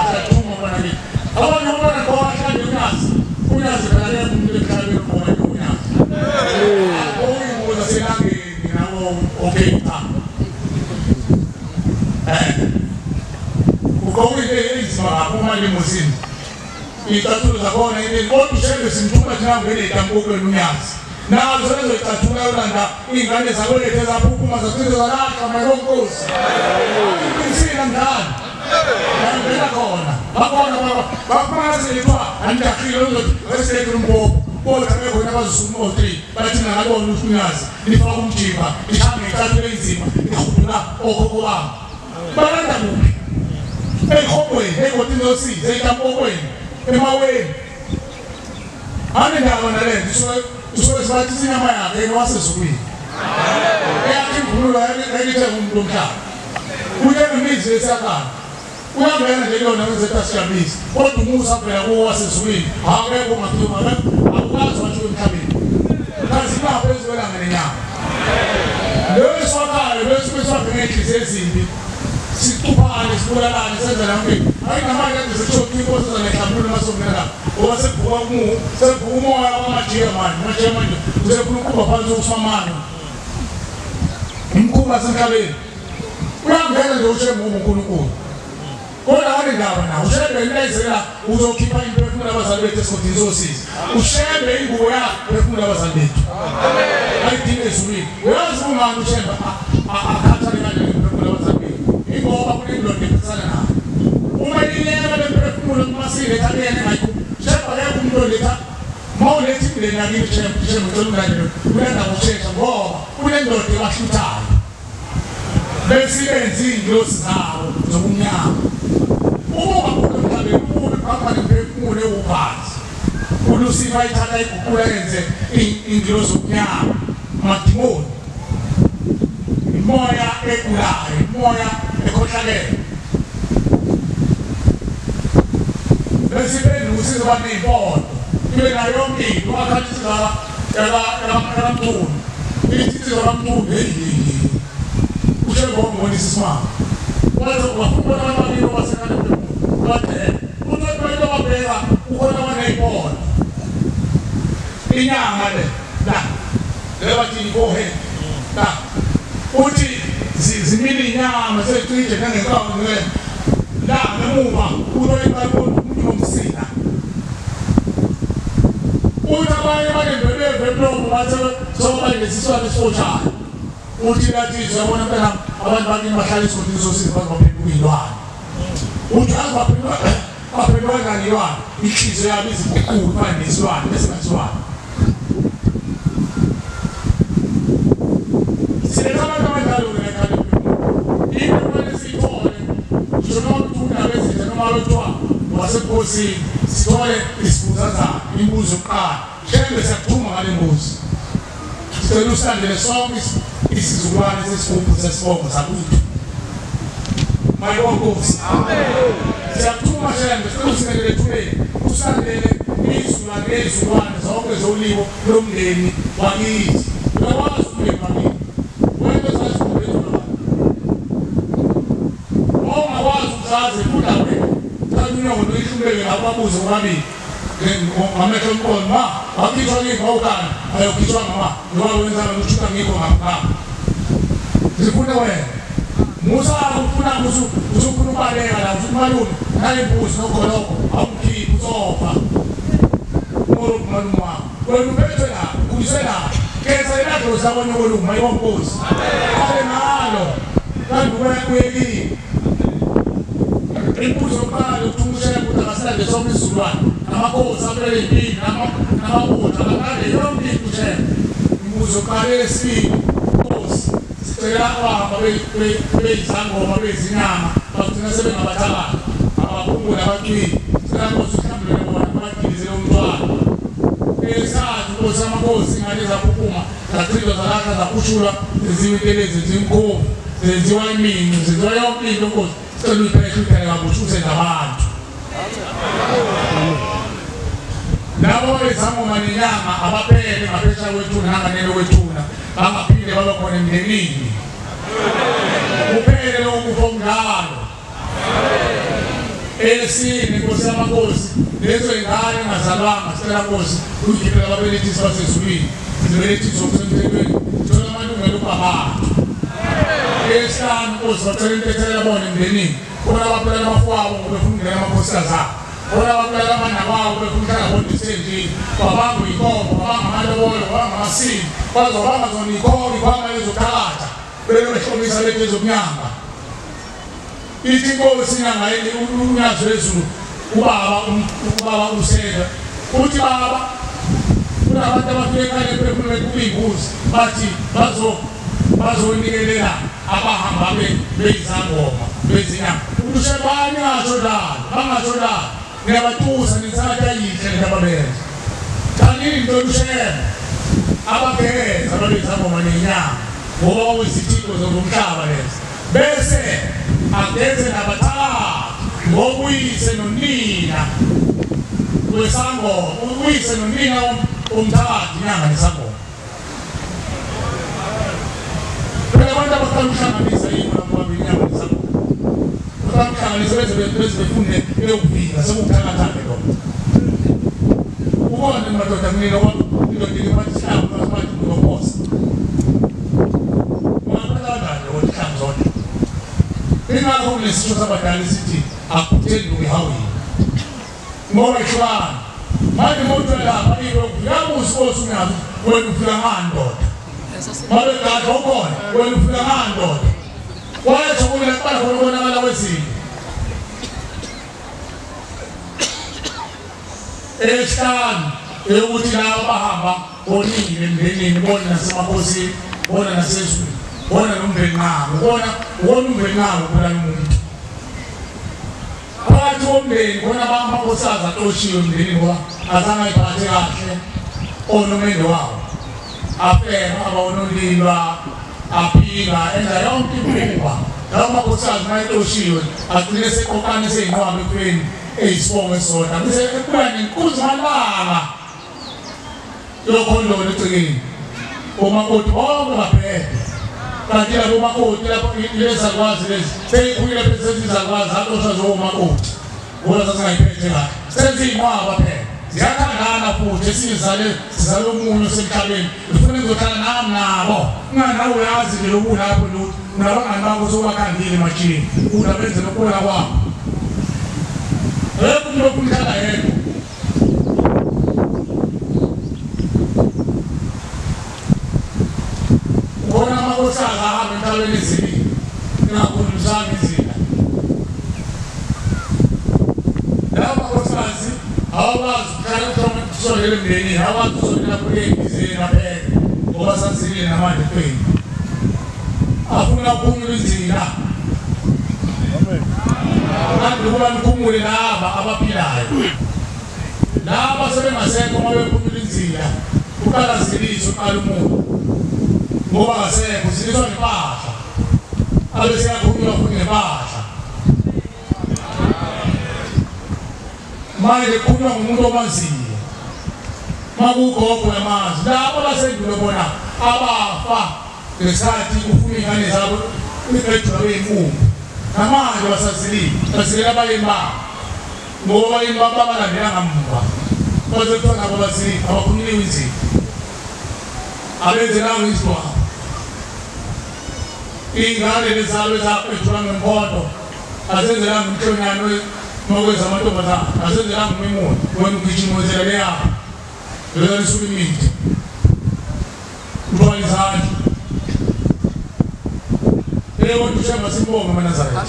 Asathuma mfana kithi. Abanye ubona ngowahlanje uNyazi. UNyazi phela akekho umuntu emhlabeni obona uNyazi. Oyingozi selangeni nawo okay cha. Uqokile izima lapho uma limuzini. Icathulo zakhona yini kodwa uShembe simthuma thina ngene itampukweni uNyazi. Nazo lezo icathulo yolanda ingane zakwethu ezaphuphuma zagcina zalahla mayonkosi. Insila mdala. Ngena khona. Bakhona baphakathi litwa andakhile lokuthi weseke umbopho. Kodwa bekhona abazisuma o3 bathi ngakabona uNyazi lifaka umjimba ishange icathulo enzima ihudula okhokho bami. Balanda kuphi? Ekhokweni, egodini losizi, etampokweni, emaweni. Anendaba nalento usuke sibathi inyama yakhe yena wasezulwini. Eyakhe imvunulo yakithe umuntu omhlaba. Uye nemizi esakhala. Uyangena nje kuyona ngezethu asijabulise. Kodwa umusa phela kuwo wasezulwini. Akekho ungakhuluma akukwazi wathi emhlabeni. Kazi lapho ezwelanga nenyama. Leyo swakhayo leyo swakhe ngenhliziyo ezimbi. Sicuphane sibulalane senze namke. Hayi namanje kade sisho inkosi zanehlambululo masongena lapha. Ngoba sekuvuka sekuvuka umoya wamajiya manje, majiya manje usefuna ukuba phansi ukuswamana. Umkhuba semhlabeni. Uyangena nje uShembe uNkulunkulu. Kodwa anendaba na uShembe into uzokhipha imphefumulo abazali bethu esigodini sosizi. UShembe ingubo yakhe phefumulo abazali bethu. Ayidinga ezulwini. Uyazi kungani uShembe akhathale kanje imphefumulo abazali bethu? Ingoba kunendoda ephisana nayo. Uma ileka lemphefumulo kumasile ethabeni ngayikho. Shembe akekho umuntu oletha mawuletha imndeni yakini Shembe Shembe ucela umlandelo. Ulanda ngokushesha ngoba kunendoda ebahluthayo. Bese benza ingilosi zawo zobumnyama. Uma ungakhona emhlabeni ube phambili nemphefumulo ewuphansi. uLucifer ithatha iguqula yenze ingilosi zobumnyama, amadimoni. Imoya egulayo, imoya ekhohlakele. Bese benza baney'mpondo. Ibe nayo yonke into wakhathi insizwa yakaMchunu. Ithi insizwa kaMchunu hey. uShembe wambonisa isimanga. Wathi wafuna abantu ababili owasekhanda wathi uthi into wabheka ukhona waney'mpondo. Inyama le la le bathi i-forehead la uthi zimile inyama seyicije ngangenkawu la ngemuva unoyiqala umuntu nomsila. Uthi abanye banembebeve emlomo bathe soba nesiswane esifoshayo. Uthi lathi uyabona phela abantu bakini bahlala esigodini sosizi baze baphenduka iy'lwane. Uthi azi baphenduka kanjani iy'lwane? Inhliziyo yabo iziguqule ifane nesilwane bese basilwane. Siletha abantu abanjalo-ke la ekhaya lemphefumulo. Into kufanele siyithole ngisho noma kuthiwa undaba ezinhle noma kuthiwa wasebukhosini sithole isikhuzazana imbuzi yokuqala. Shembe siyakuthuma ngale mbuzi. Sicela usilandele sonke isizukulwane sesigubhu sesibongo sakuthi. Mayibonkosi. Amen. Siyakuthuma Shembe sicela usingenele ethubeni usilandele izizukulwane ngezizukulwane zonke zolimo lomndeni wakithi. Uyawazi umndeni wakithi. Wena ozazi umndeni wabantu. Ongakwazi ukuzazi funda wena. Thatha unyoko noyihluleke lapho babuze bobabili. Ngamehlo omqondo ma wakhishwa ngikho awukana ayokhishwa ngama ngoba wenza ukushuka ngikho ngapha. Zifuna wena. Musa ufuna usufuna ubaleka la uthi malume nale mbuzi nogoloko awumkhiphi uzofa. Moro malume wakho. Wena uphethwe la, ukhuliswe la. Khetha ilakho zakonyoko mayonkosi. Amen. Ngalo. Kanti uyekile. Imbuzo yokuqala yokuthuma uShembe ukuthi akasilande sonke isizukulwane. Amakhosi aphele impilo, namabutho akaqale yonke into uShembe. Imbuzo yokuqala yesibili, Nkosi, sicela abahamba beyizangoma beyizinyama bagcina sebengabathakathi abaphumule abacwili. Sicela Nkosi uhlambulule bona bagilizele umntwana. Eyesithathu Nkosi yamakhosi ingane zaphuphuma zachithwa zalahla zahushulwa zenziwa intelezi zenziwa imkhovu zenziwa imincu zenziwa yonke into Nkosi. Sicela uyiphehle uyiphele kabusha usenza abantu. Labo bezangoma nenyanga abaphele ngaphesheya kwethuna nanganeno kwethuna bangaphinde babe khona emndenini. Kuphele lokhu kufa omdlalo. Esine Nkosi yamakhosi lezo ingane engazalwanga sicela Nkosi uyikhiphele ababelethisi basezulwini zibelethiswe ngokusemthethweni thola amalungelo okuba abantu. Esihlanu Nkosi bacela intethelo bona emndenini. Khona ababulala abafowabo ngoba befuna ukungena amakhosikazi abo. Khona ababulala abanawabo befuna ukuhlala bodwa esithenjini. Babamba iy'nkomo, babamba amalobolo, babamba amasimo, bazobamba zona iy'nkomo, iy'khwama lezokuthakatha bebe behlomisa lethu ezokunyanga. Ithi inkosi inyanga unyazi lwezulu ubaba usela uthi baba kunabantu abafike ekhaya bephefumule kuba iy'mbuzi bathi bazonikelela abahamba beyizangoma bezinyanga. Uthi ushebani ngasho njalo bangasho njalo niyabatusa nithakathi ayihle lento ababenza. Thanini ngicela ushembe abageza ababeyizangoma nenyanga ngoba kwakuyizithixo zomhlaba lezi. Bese ageze nabathathu ngobuyise nonina wesangoma, uyise nonina umthakathi inyanga nesangoma. Phela abantu abaqala ukuhlanganisa yini lapho babili inyanga nesangoma. Baqala ukuhlanganisa beze befunde eyokuvika sekuwuthakathake lokho. Ubone madoda kunina indoda iphatha isihlangu bathi ngiyophosa. Ungaphatha kanjani lokho ihlangu zonke? Ingakho kulesisho sabadala sithi akuthenduki ehawini. Ngoba ihlukana. Manje umuntu lapha iyokuyabuza inkosi unyazi wena ufika ngani ndoda? Babe gadla ukhona wena ufika ngani ndoda? Wayejabulile kuqala khona ukubonakala kwezinto. Esihlanu eyokuthi laba bahamba bonile emndenini bona nasemakhosini bona nasezweni bona nomvenqabo bona wona umvenqabo kubulala umuntu. Phakathi komndeni khona amakhosikazi axoshiwe emndenini ngoba azange ayiphathe kahle onomendo wawo. Afeba abawonolilwa aphika enza yonke imikhuba. Lawo makhosikazi uma exoshiwe agcine seqoqane seyinqwaba ekufeni eyisibongo esisodwa bese ekubuya nenkunzi malanga yokhondolo egcekeni. Omakoti bonke babhede. Kanti labo makoti lapho lezakwazi lezi seyikhulile phela sezizakwazi axoshwa zomakoti ngoba sasingayiphethe kahle. Seziyinqwaba phela ziyathandana futhi esizale sizale omunye osemhlabeni ufuna ukuzohlala nami nabo. Unganawe uyazi nje loku lapho lutho unabangani bakho sowakhandile emajini unabenze lokubona kwakho. Akekho umuntu ofuna ukuhlala yedwa. Khona amakhosikazi ahamba emhlabeni ezibili engakhulumisanga izinto. Lawo makhosikazi awakwazi ukuhlala kusondela emndenini, awakwazi ukusondela kule embizeni apheke ngoba sazilile namanje ekufeni. Afuna ukuphumula inzila. Kanti ukuba niphumule laba abaphilayo. Laba sebengasekho uma bephumula inzila uqala ziliswe uqala umuntu. Ngoba kasekho ziliswa nempahla. Abe seyakhuluma futhi ngempahla. Manje kukhulunywa ngumuntu omaziyo. Makugogo yamazi. Labo basendulo bona abafa ngesikhathi kufuna iy'ngane zabo ibhejwa beyinkumbi. Namanje basazilile, bazilela abayeni babo. Ngoba abayeni babo babalandela ngamuva. Baze kuthiwa nabo bazilile, abakhululiwe inzila. Abenzelanga izidwaba. Iy'ngane lezalo ezaphetshulwa ngemkhonto azenzelanga umhlonyane makweza amantombazane, azenzelanga umemulo. Wena ugijima wenzela leyapho. Lelo lisuka imithi. Uthwala izandla. Leyo nto uShembe simbonge amaNazaretha.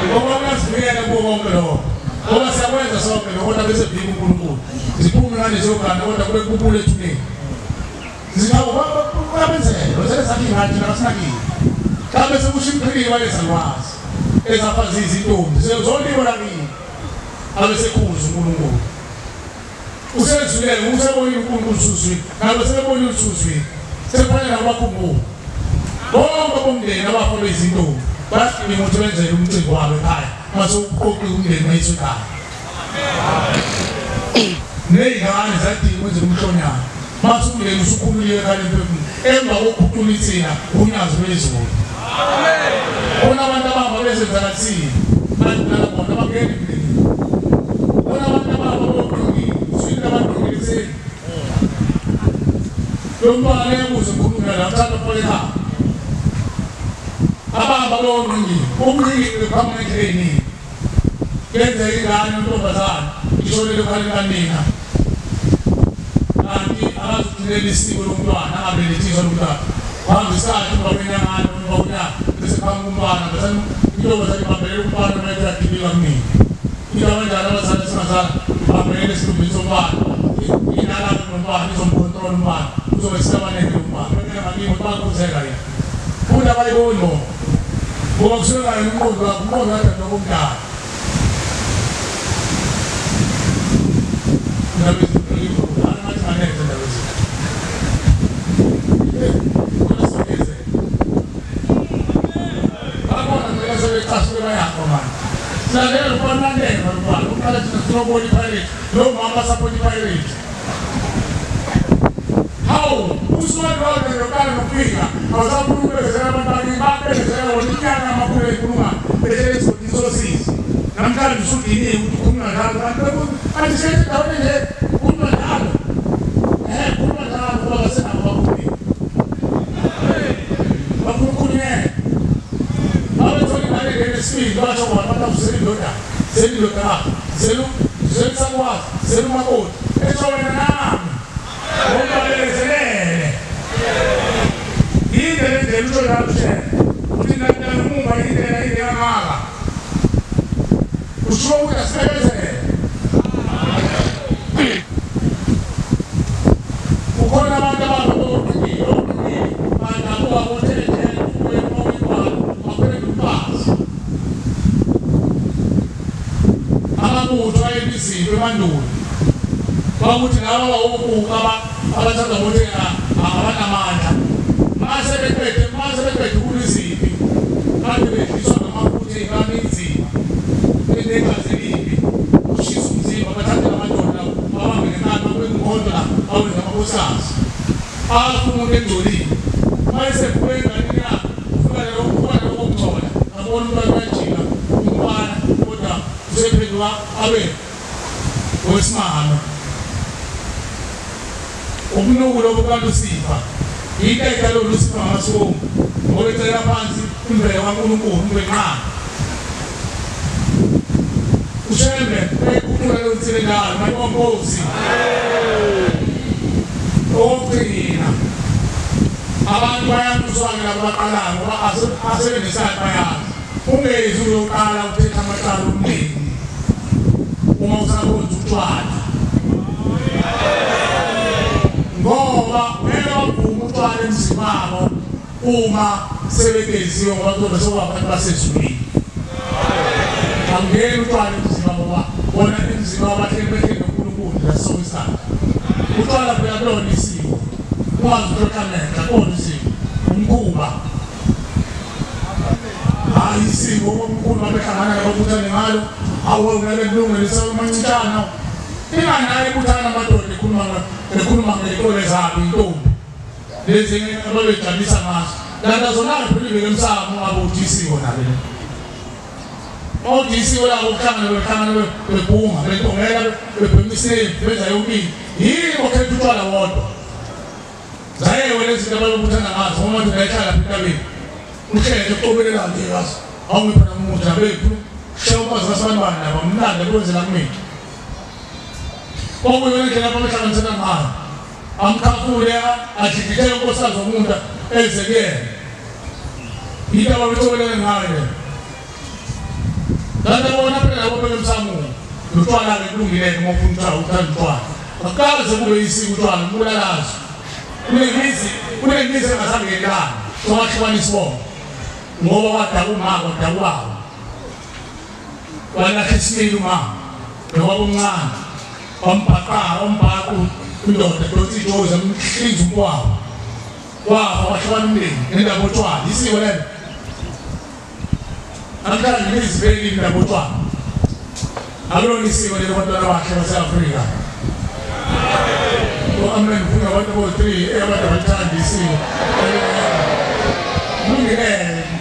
Ngoba uyasivikela kuwo konke lokho. Ngoba siyakwenza sonke lokho kodwa bese vika uNkulunkulu. Ziphume ngane ziyogana kodwa kube kubule ethuneni. Zithawu babenzele, wenzele sakhe ingane thina kasinakile. Mhlawumbe sekusho imphilile walezalwazi. Ezafa zizintombi, sezoliwe lakini. Abe sekhuza uNkulunkulu. Usezwile usebonile uNkulunkulu usuzwile. Nabo sebebonile usuzwile. Sekufanele abakhumbule. Bonke bomndeni abaholwa izintombi bayadinga ukuthi benzele umcimbi wabo ekhaya. Mase uqoqiwe umndeni wethu ekhaya. Nezingane zadinga ukwenzela umhlonyana. Mase umndeni usukhululiwe ekhaya emphefumulweni. Emva kokukhuphula ithina unyazi lwezulu. Amen. Khona abantu abahamba bezenzakathini. Bantu bona abangeni emndenini. Khona abantu abahamba boqhingile, uswile abantu ekuseni. Lo mntwana ebuze ukhuluma la uthatha uphole ekhaya. Abahamba boqhingile, uqhingile phambi ngendlela eningi. Kuyenzeka ingane intombazane ishonele ekhaleni kanina. Kanti akazugcinela isiko lomntwana, angabelethiswa lomntwana. Hamba isikhathi emva kwenyangana emva konyaka bese phambi komntwana bese intombazane ibambelele umntwana uma ethi adilika kunina. Into abanjalo abazali singazala ibambelele esidumbini somntwana. Inalapho nomntwana izomkhontrola umntwana uzobe esicabanele umntwana. Bengena ngakibo bakhuzeka yena. Futhi abayiboni bona. Ngoba kusuke kanye umqondo wakho, umqondo wakhe nokumdala. Indaba ezinto ngathi nganethe indaba ezinto. Silalela ubanalela ubani uqala thina sinobona iPirate lo mama support iPirate. Hawu usuwalwa loqala nokufika awusafuna ukubekezela abantu bakini babekezela wona inyanga amakhulu ekhuluma behlele esigodini sosizi. Namhlanje usudiniwe ukuthi ukhuluma njalo kanti athi sethi endaweni nje ukhuluma njalo. Khuluma njalo ngoba kasenabo bakhulile. Bafuna ukukhulumela. Esibili basho bona abantu abasele indoda zelu zelu zelu makoti esho wena nami ngokubekezelele yinde le ndlela usho njalo shela uthi nantana umumba indlela inde kangaka usho ukuthi asibekezele kukhona abantu abangabonile badabuka kothele amabutho ayebizinto emandulo kwakuthi laba bawokuka abathanda ukuthi abanamandla mase beqede kuliziphi kade bedliswa ngamafutha ey'ngane inzima benegazi elibi ushisa umzimba bathathe amadoda babambe ngenkani babe la bawenze amakhosikazi afa umuntu engcolile mayesephume enganeni yakhe ufika nalokho kokungcola abona umntwana uyajika umfana kodwa usephenduka abe owesimame. Ubunuku lobu kaLusifa into edala uLusifa ngamasomo ngoba ecela phansi imvelo kaNkulunkulu umbenqaba uShembe ekhuphula leyo nsila njalo mayinkosi okugcina abantu bayatuswa-ke labo baqalayo ngoba asebenesakhe bayazi ungezi uyoqala ukuthetha amacala omndeni uma usakhonza utshwala ngoba ngeke bavume utshwala emzini wabo uma sebegeziwe ngoba kuzobe sekuwabantu basezulwini. Angeni utshwala emzini wabo ngoba bona emzini wabo bahleli behleli noNkulunkulu ngaso isikhathi. Utshwala phela kulona isiko ungazi uhlonhlamenhla kona isiko umkhuba hayi isiko omkhulu babehlangana nababuthane ngalo awu ngeke kulungele semancitshana inganaye ibuthana amadoda ekhuluma ngey'tole zabo intombi lezi ababejabulisa ngazo kanti zona-ke phela ibeke emsamo ungabe uthi isiko nalo le mawuthi isiko labo kuhlangana behlangana bebhunga bentongela bebhema isefu benza yonke into yini okhetha utshwala wodwa zayewe lezi zinto ababebuthana ngazo ngoba manje uyahlala lapha entabeni uhlele ucobelela nje ngazo awungipha namuja bethu shaya umfazi kasibantwana nabo mnandi kwenzela kumina okuyona indlela ababehlanganisana ngayo amkhafule adlikithele unkosikazi womuntu eze kuyena into ababecobelele ngayo leyo kanti bona phela labo bebemsamula lotshwala-ke kulungileke uma ufuna utshwala uthanda utshwala akukaze kube isiko utshwala umbulalazo kunemizi engasangenelani sowahlukanisa isibongo ngoba wadaka umama wadaka ubaba walahla isimilo umama nobaba omncane Ombhaqa ombhaqu indoda dotsi ijozi amhlinza umkwabo. Wafa wahlukana umndeni nendaba otshwala isiko lelo. Namhlanje ngizibeli indaba otshwala. Akulona isiko lelo bantwana bahle base-Afrika. Amen ufuna abantu bo-3 abantu abathanda isiko. Kulungile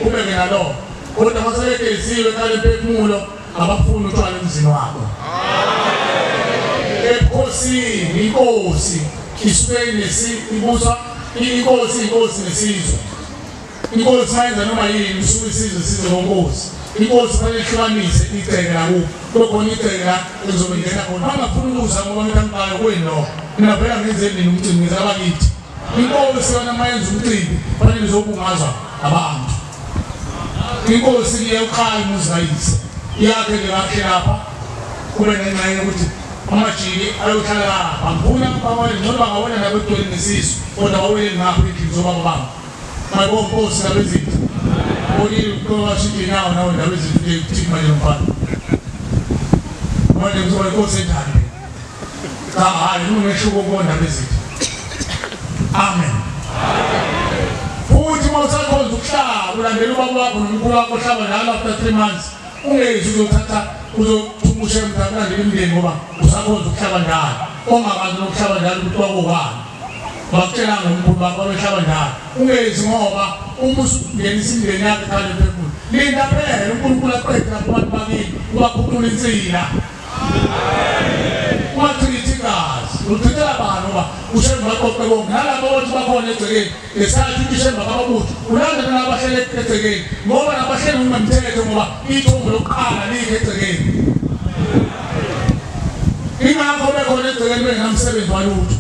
ubeke nalo. Kodwa masebegezile ekhaya lemphefumulo abafuni utshwala emzini wabo. Ebukhosini inkosi isuke ibusa inkosi nesizwe. Inkosi mayenza noma yini isuke isizwe size ngonkosi. Inkosi fanele ihlukanise igceke lakubo. Kukhona igceke la ezobe ingena khona. Bangafuni ukuza ngoba ngithandayo kuyini lokho. Mina phela ngenzeni nini umcimbi ngizala bakithi. Inkosi yona mayenza umcimbi fanele izobungazwa abantu. Inkosi iyakhaya umuzi kayise. Iyakhe nje kahle lapha kube nengxenye ukuthi amajiki ayohlala lapha. Ngifuna bawele noma bangawela nabedweni nesisu kodwa bawele ngapha endlini zobaba bami. Mayibonga inkosi nabezinto. Bonile ukubashintsha inyawo nawe ndaba ezinto ukuthi manje mfana. Manje kuzoba inkosi enjani? Cha hayi unomehluko kubona bezinto. Amen. Futhi uma usakhonza ukuhlaba ulandela ubaba wakho nomkhulu wakho ohlaba njalo after 3 months ungezi uzothatha uzothumusha emntana umndeni ngoba usakhonza ukuhlaba njalo. Ongakazi nokuhlaba njalo ukuthi wakobani. Bakutshela ngomkhulu wakho abehlaba njalo. Ungezi ngoba uma usungenisa imindeni yakho ekhaya lemphefumulo. Linda phela uNkulunkulu aqede lapho abantu bakini ubakhuphula insila. Ungachithi igazi uchithela bani ngoba ushemba baqoqe bonke nalabo bathi bakhona egcekeni ngesikhathi uthi ushemba kababutho ulandela nabahlele egcekeni ngoba nabahlele ngokungemthetho ngoba ithombe lokuqala likho egcekeni. Ingakho bekhona egcekeni bengenamsebenzi walutho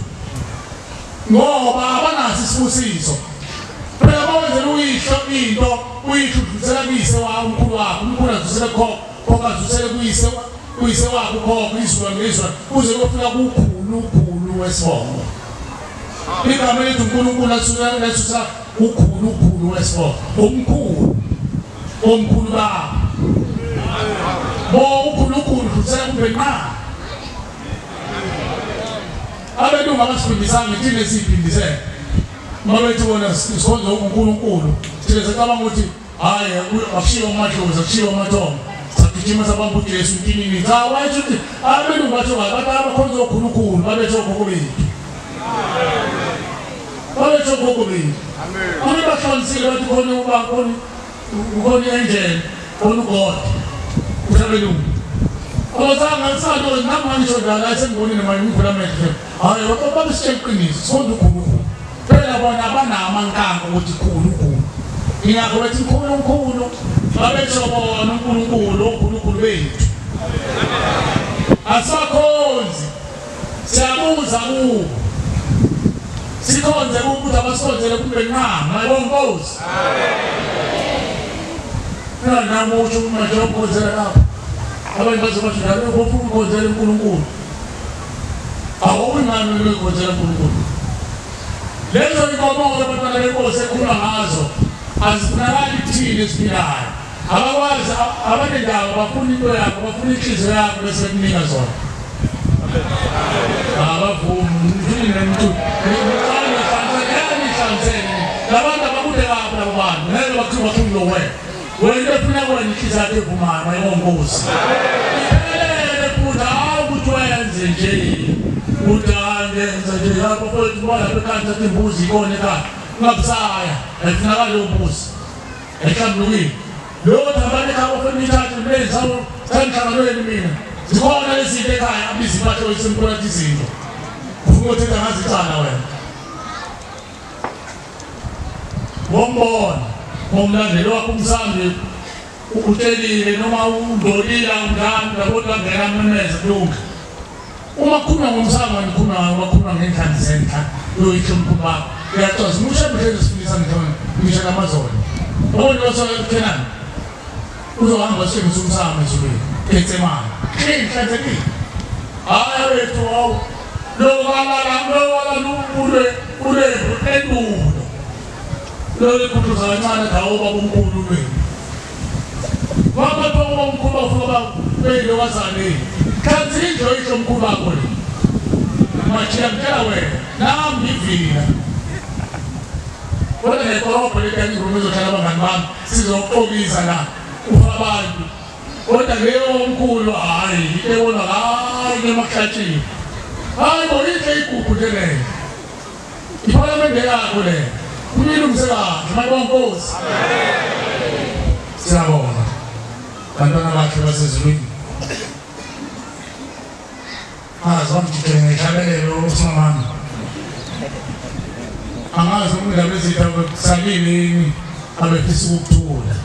ngoba abanaso isibusiso. Phela bawenzela uyihlo into uyihlo udlulisela kuyise wakho umkhulu wakho umkhulu adlulisele khokho khokho adlulisele kuyise uyise wakho ukhokho izwa ngezwa kuze kuyofika kukhulu wesibongo. Igama elithi uNkulunkulu asusa ukhulu wesibongo omkhulu omkhulu baba bo ukhulu udlulisela kumbe nqa. Abelungu abasifundisanga thina esiphindisele mabethi bona sikhonza uNkulunkulu thina sicabanga ukuthi hayi akushiwo amadlozi akushiwo amathongo sagijima sabamba uJesu intinini. Cha wayethi ukuthi abelungu basho ngabantu abakhonza okhulukhulu babethe okhokho bethu babethe okhokho bethu. Amen. Bahlolisile bathi khona uba khona ukhona i-angel khona uGod usabelungu. Abazange ngisado nami ngisho njalo sengibonile manje ngivula amehlo. Hayi babesitshela iqiniso sikhonza ukhulukhulu. Phela bona abanamankanka ukuthi khulukhulu. Ingakho bethi uNkulunkulu babesho bona uNkulunkulu okhulukhulu bethu. Asakhonzi siyabuza kubo. Sikhonze ukuthi abasikhonzele kumbe nqama mayibonga inkosi. Amen. Nami usho manje ukhonzela lapha. Abantu bazobathi njalo ufuna ukukhonzela uNkulunkulu. Awuyimani ukukhonzela uNkulunkulu. Lezo inkomo abantwana benkosi ekhuluma ngazo azifunakali kuthini esiphilayo. Abakwazi abanendawo bafuna into yakho bafuna inhliziyo yakho bese bekunika zona. Abavumi ngifuna umuntu labantu abakude kabi labo bantu ngeke bakhulume wena. Wena efuna kwena inhliziyo yakho evumayo mayibonga inkosi. Iphelele futhi hawu ukuthi wenze nje uthi ngenza nje lapho futhi bona bekanti athi imbuzi ikona ekhaya ungabusaya ayifunakali leyo mbuzi ayihlambulukile. Lokho abantu ekhaya bafuna ithathe lezi senhlanganweni mina zikhona lezi zinto ekhaya abiza impahla oyisemkhulu izinto ufuna ukuthetha ngazo icala wena. Wombona ngomlandeli wakho umsambi utshelile noma undolile ungani kodwa ngena amemeze kulunga. Uma khuluma ngomsamo ngikhuluma wakhuluma ngendlala zenhla yoyihlo mkhulu wakho uyaxoxa musha mhlezi sifundisa ngisho namazolo. Ubona wasekhenani uzohamba sishengisa umsamo ezulwini Getsemane inhlanzekile. Hayi wethu awu lo walala lo walala ule endulo lo likhuthuza kancane dawo baba omkhulu lwenu. Wabatho baba omkhulu bafuna beyile wazane. Kanti injo isho omkhulu wakho le. Machiya ngitshela wena nami ngivila. Kodwa ngedolobho leli ngirume izohlala abangani bami sizoxokisa la ufa abantu. Kodwa leyo omkhulu hayi ebona hayi emahlathini. Hayi bo inhle igugu nje leyo. Iphalamende yakho leyo. Uyilungise kahle mayibonga Nkosi. Siyabonga. Bantwana bakhe basezulwini. Angazi bamjijele ngehlabelelo usimamami. Angazi umndaba ezitha kusalile yini abefisa ukuthula.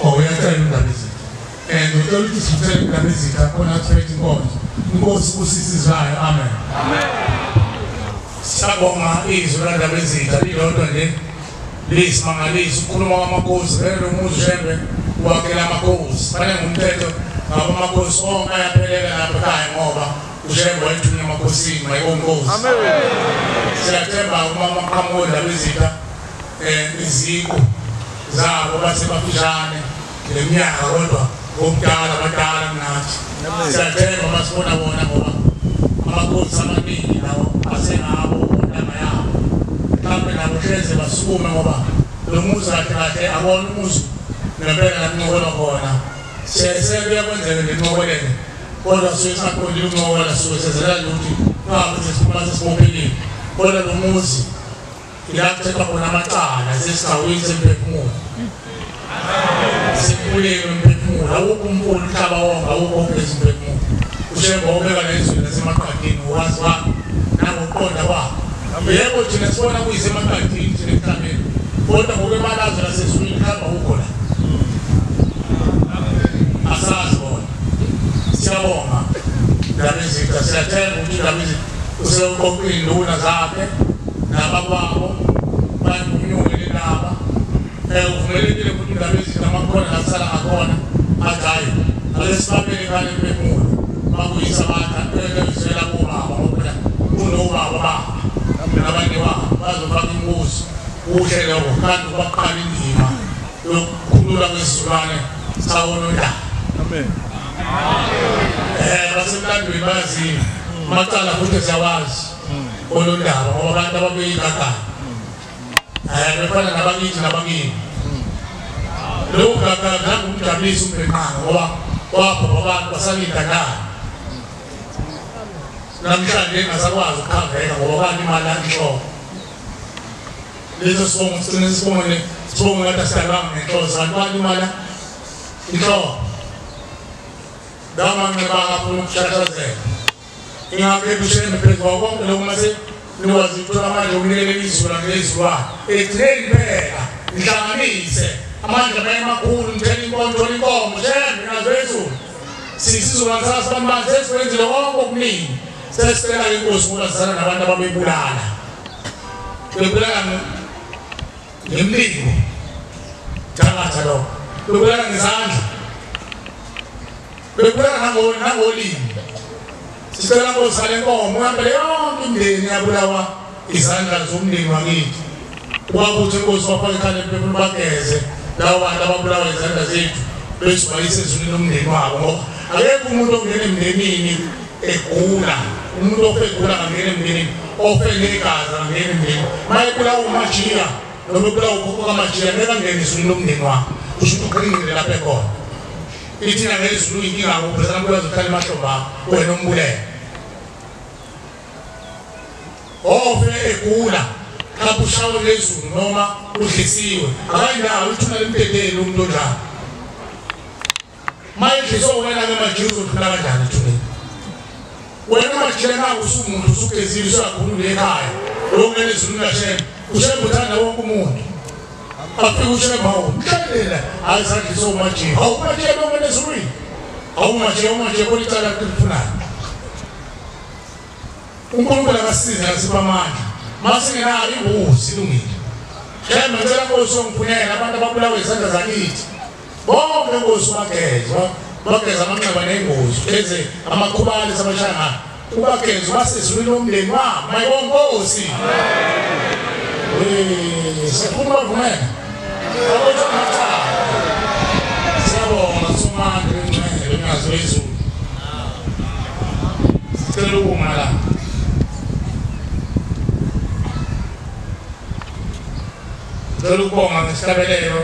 Oh uyacela indaba ezitha. And ucela ukuthi sithele indaba ezitha khona athethe inkonzo. Inkosi kusisizayo. Amen. Amen. Siyabonga izwi landaba ezitha lilodwa nje. Lisimangaliso ukukhuluma kwamakhosi vele lo muzi Shembe wakhela amakhosi. Fanele ngumthetho ngabo amakhosi onke ayaphelela lapha ekhaya ngoba uShembe wayethunywa emakhosini mayibonkosi. Amen. Siyathemba uma amaqhamuka indaba ezitha iziqu zabo basebafishane leminyaka kodwa ngobudala abadala kunathi. Siyathemba masibona bona ngoba amakhosi amaningi nawo asengabo ontanga yabo. Mhlawumbe nabo hleze basukume ngoba lo muzi kahle kahle abona umuzi ngempela lancokola khona. Sekuya kwenzeka nencokolene kodwa suke saqondile ukuncokola suke sezela nje ukuthi ngabe sesiphuma sesibophelile. Kodwa lo muzi ila kuthethwa khona amacala sesigawini semphefumulo. Sekubulewe umphefumulo awukho umkhulu umhlaba wonke awukho ophezulu umphefumulo. uShembe ubeka nezwi lasemaqadini ngokwazi kwakhe nangokuqonda kwakhe. Yebo thina sibona kuyisemaqadini thina emhlabeni kodwa ngokwebalazwe lasezulwini mhlawumbe awukho la. Asazi bona. Siyabonga ndaba ezitha siyathemba ukuthi indaba ezitha usewuqoqa iy'nduna zakhe nabakwabo bayiphunyuke le ndaba. Uvumelekile ukuthi indaba ezitha amakhona lasala ngakhona athi hhayi ake sibabele ekhaya emphefumulo bakuyisabatha elizwela kobaba ngoba kunobaba baba nabanye babo bazofaka imibuzo kuhle lokho kanti baqala indima yokukhulula kwesizukulwane sawonondaba. Amen. Basemlandweni bayaziwa amacala futhi siyawazi olondaba ngoba abantu ababeyigagana befana nabakithi nabakini. Lokhu gagana kumjabulisa umbhenqanga ngoba wabhubha abantu basalinda naye. Namhlanje engasakwazi ukukhangeka ngoba balimala inhloko. Leso sibongo sigcine sibongo sibongo kade sidalwanga ngenhloso abantu balimala inhloko. Lawa manxeba akafuna ukushashazela. Ingakho ebusheni phezu kwako konke lokhu mase nikwazi ukuthola amandla okunikelela izulu ngezulwane. Ekugcineni phela nihlanganise amandla amakhulu nithele inkonzo inkomo Shembe nazo izulu. Sisizukulwane sasibambane sesikwenzile konke okuningi. Sesicela inkosi ukuba sizana nabantu ababebulala. Bebulala ngemlingo. Thakatha lokho. Bebulala ngezandla. Bebulala nangolimi. Sicela Nkosi sale nkomo uhambele yonke imindeni yabulawa izandla zomndeni wakithi. Kwakuthi Nkosi wafaka ikhanda emphefumulweni bageze labo bantu ababulawa izandla zethu bese bayise ezulwini lomndeni wabo ngoba akekho umuntu ongena emndenini egula. Umuntu ofe egula angena emndenini, ofe negazi angena emndenini. Mayebulawa uMajiya noma ebulawa ukhokho kaMajiya ngeke angene ezulwini lomndeni wakhe. Kusho ukuthi uqinile lapha ekhona. Ithina ngezulu inkinga ngokuphezana kuyazi uhlala emahlombe akho wena umbulele. Ofe egula lapho ushawe ngezulu noma udlisiwe akayindawo ithuna limdedele umuntu onjalo. Mayedliswe wena ke Majiya uzodlula kanjani ethuneni? Wena Majiya naku usumuntu usugezile usuyakhulula ekhaya uyongena ezulwini kaShembe. uShembe uthanda wonke umuntu. Afike uShembe hawu mhlalele hayi sadliswe uMajiya. Hawu uMajiya uyongena ezulwini. Hawu uMajiya uMajiya kodwa icala lifunayo. uNkulunkulu akasize asipha amandla. Masingenayo ingozi ilungile. Shembe ngicela Nkosi ongifunela abantu ababulawa izandla zakithi. Bonke Nkosi bagezwa, bageza amanxeba nengozi, ugeze amakhubalo sabashaya ngayo. Ubageze ubasezulwini lomndeni wabo. Mayibonga Nkosi. Siyafuna bavumela. Siyabonga Somandla ngcwele ngazo izulu. Sicela ukuma la. Sicela ukubonga ngesihlabelelo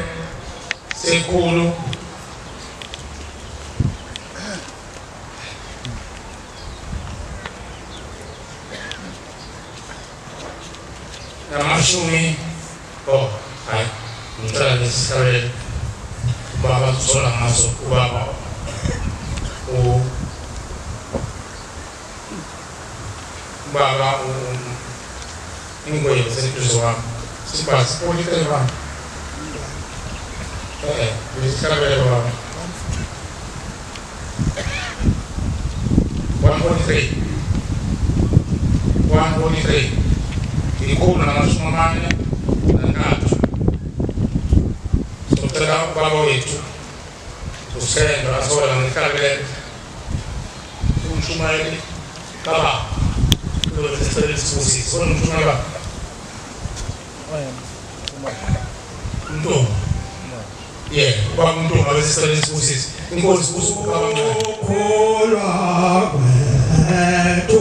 sekhulu namashumi. Oh, hayi, ngicela lesihlabelelo ubaba uzola ngaso ubaba ubaba ingwebo seduze wami sibasi politike baba lesihlabelelo baba 143 143 143. Socela ubaba wethu usendo asola ngehlabelelo umshumayeli baba lo sesibusiso umshumayeli baba Mntungu. Yeah, ubaba Mntungu abesicela isibusiso. Inkosi ubaba ukholwa kwethu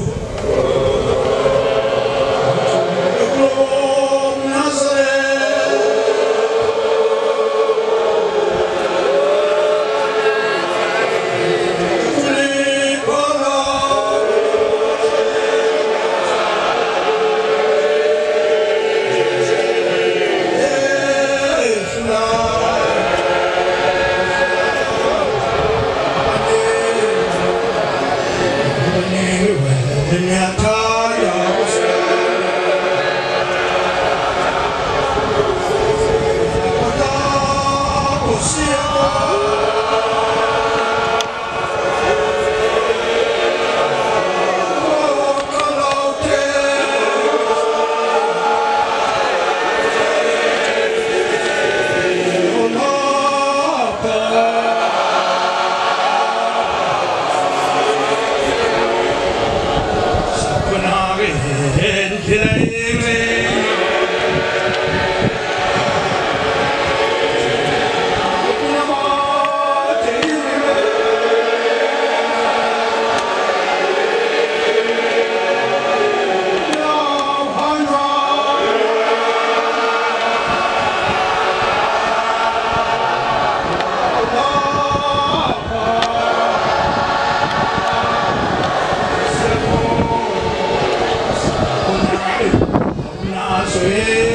Hey.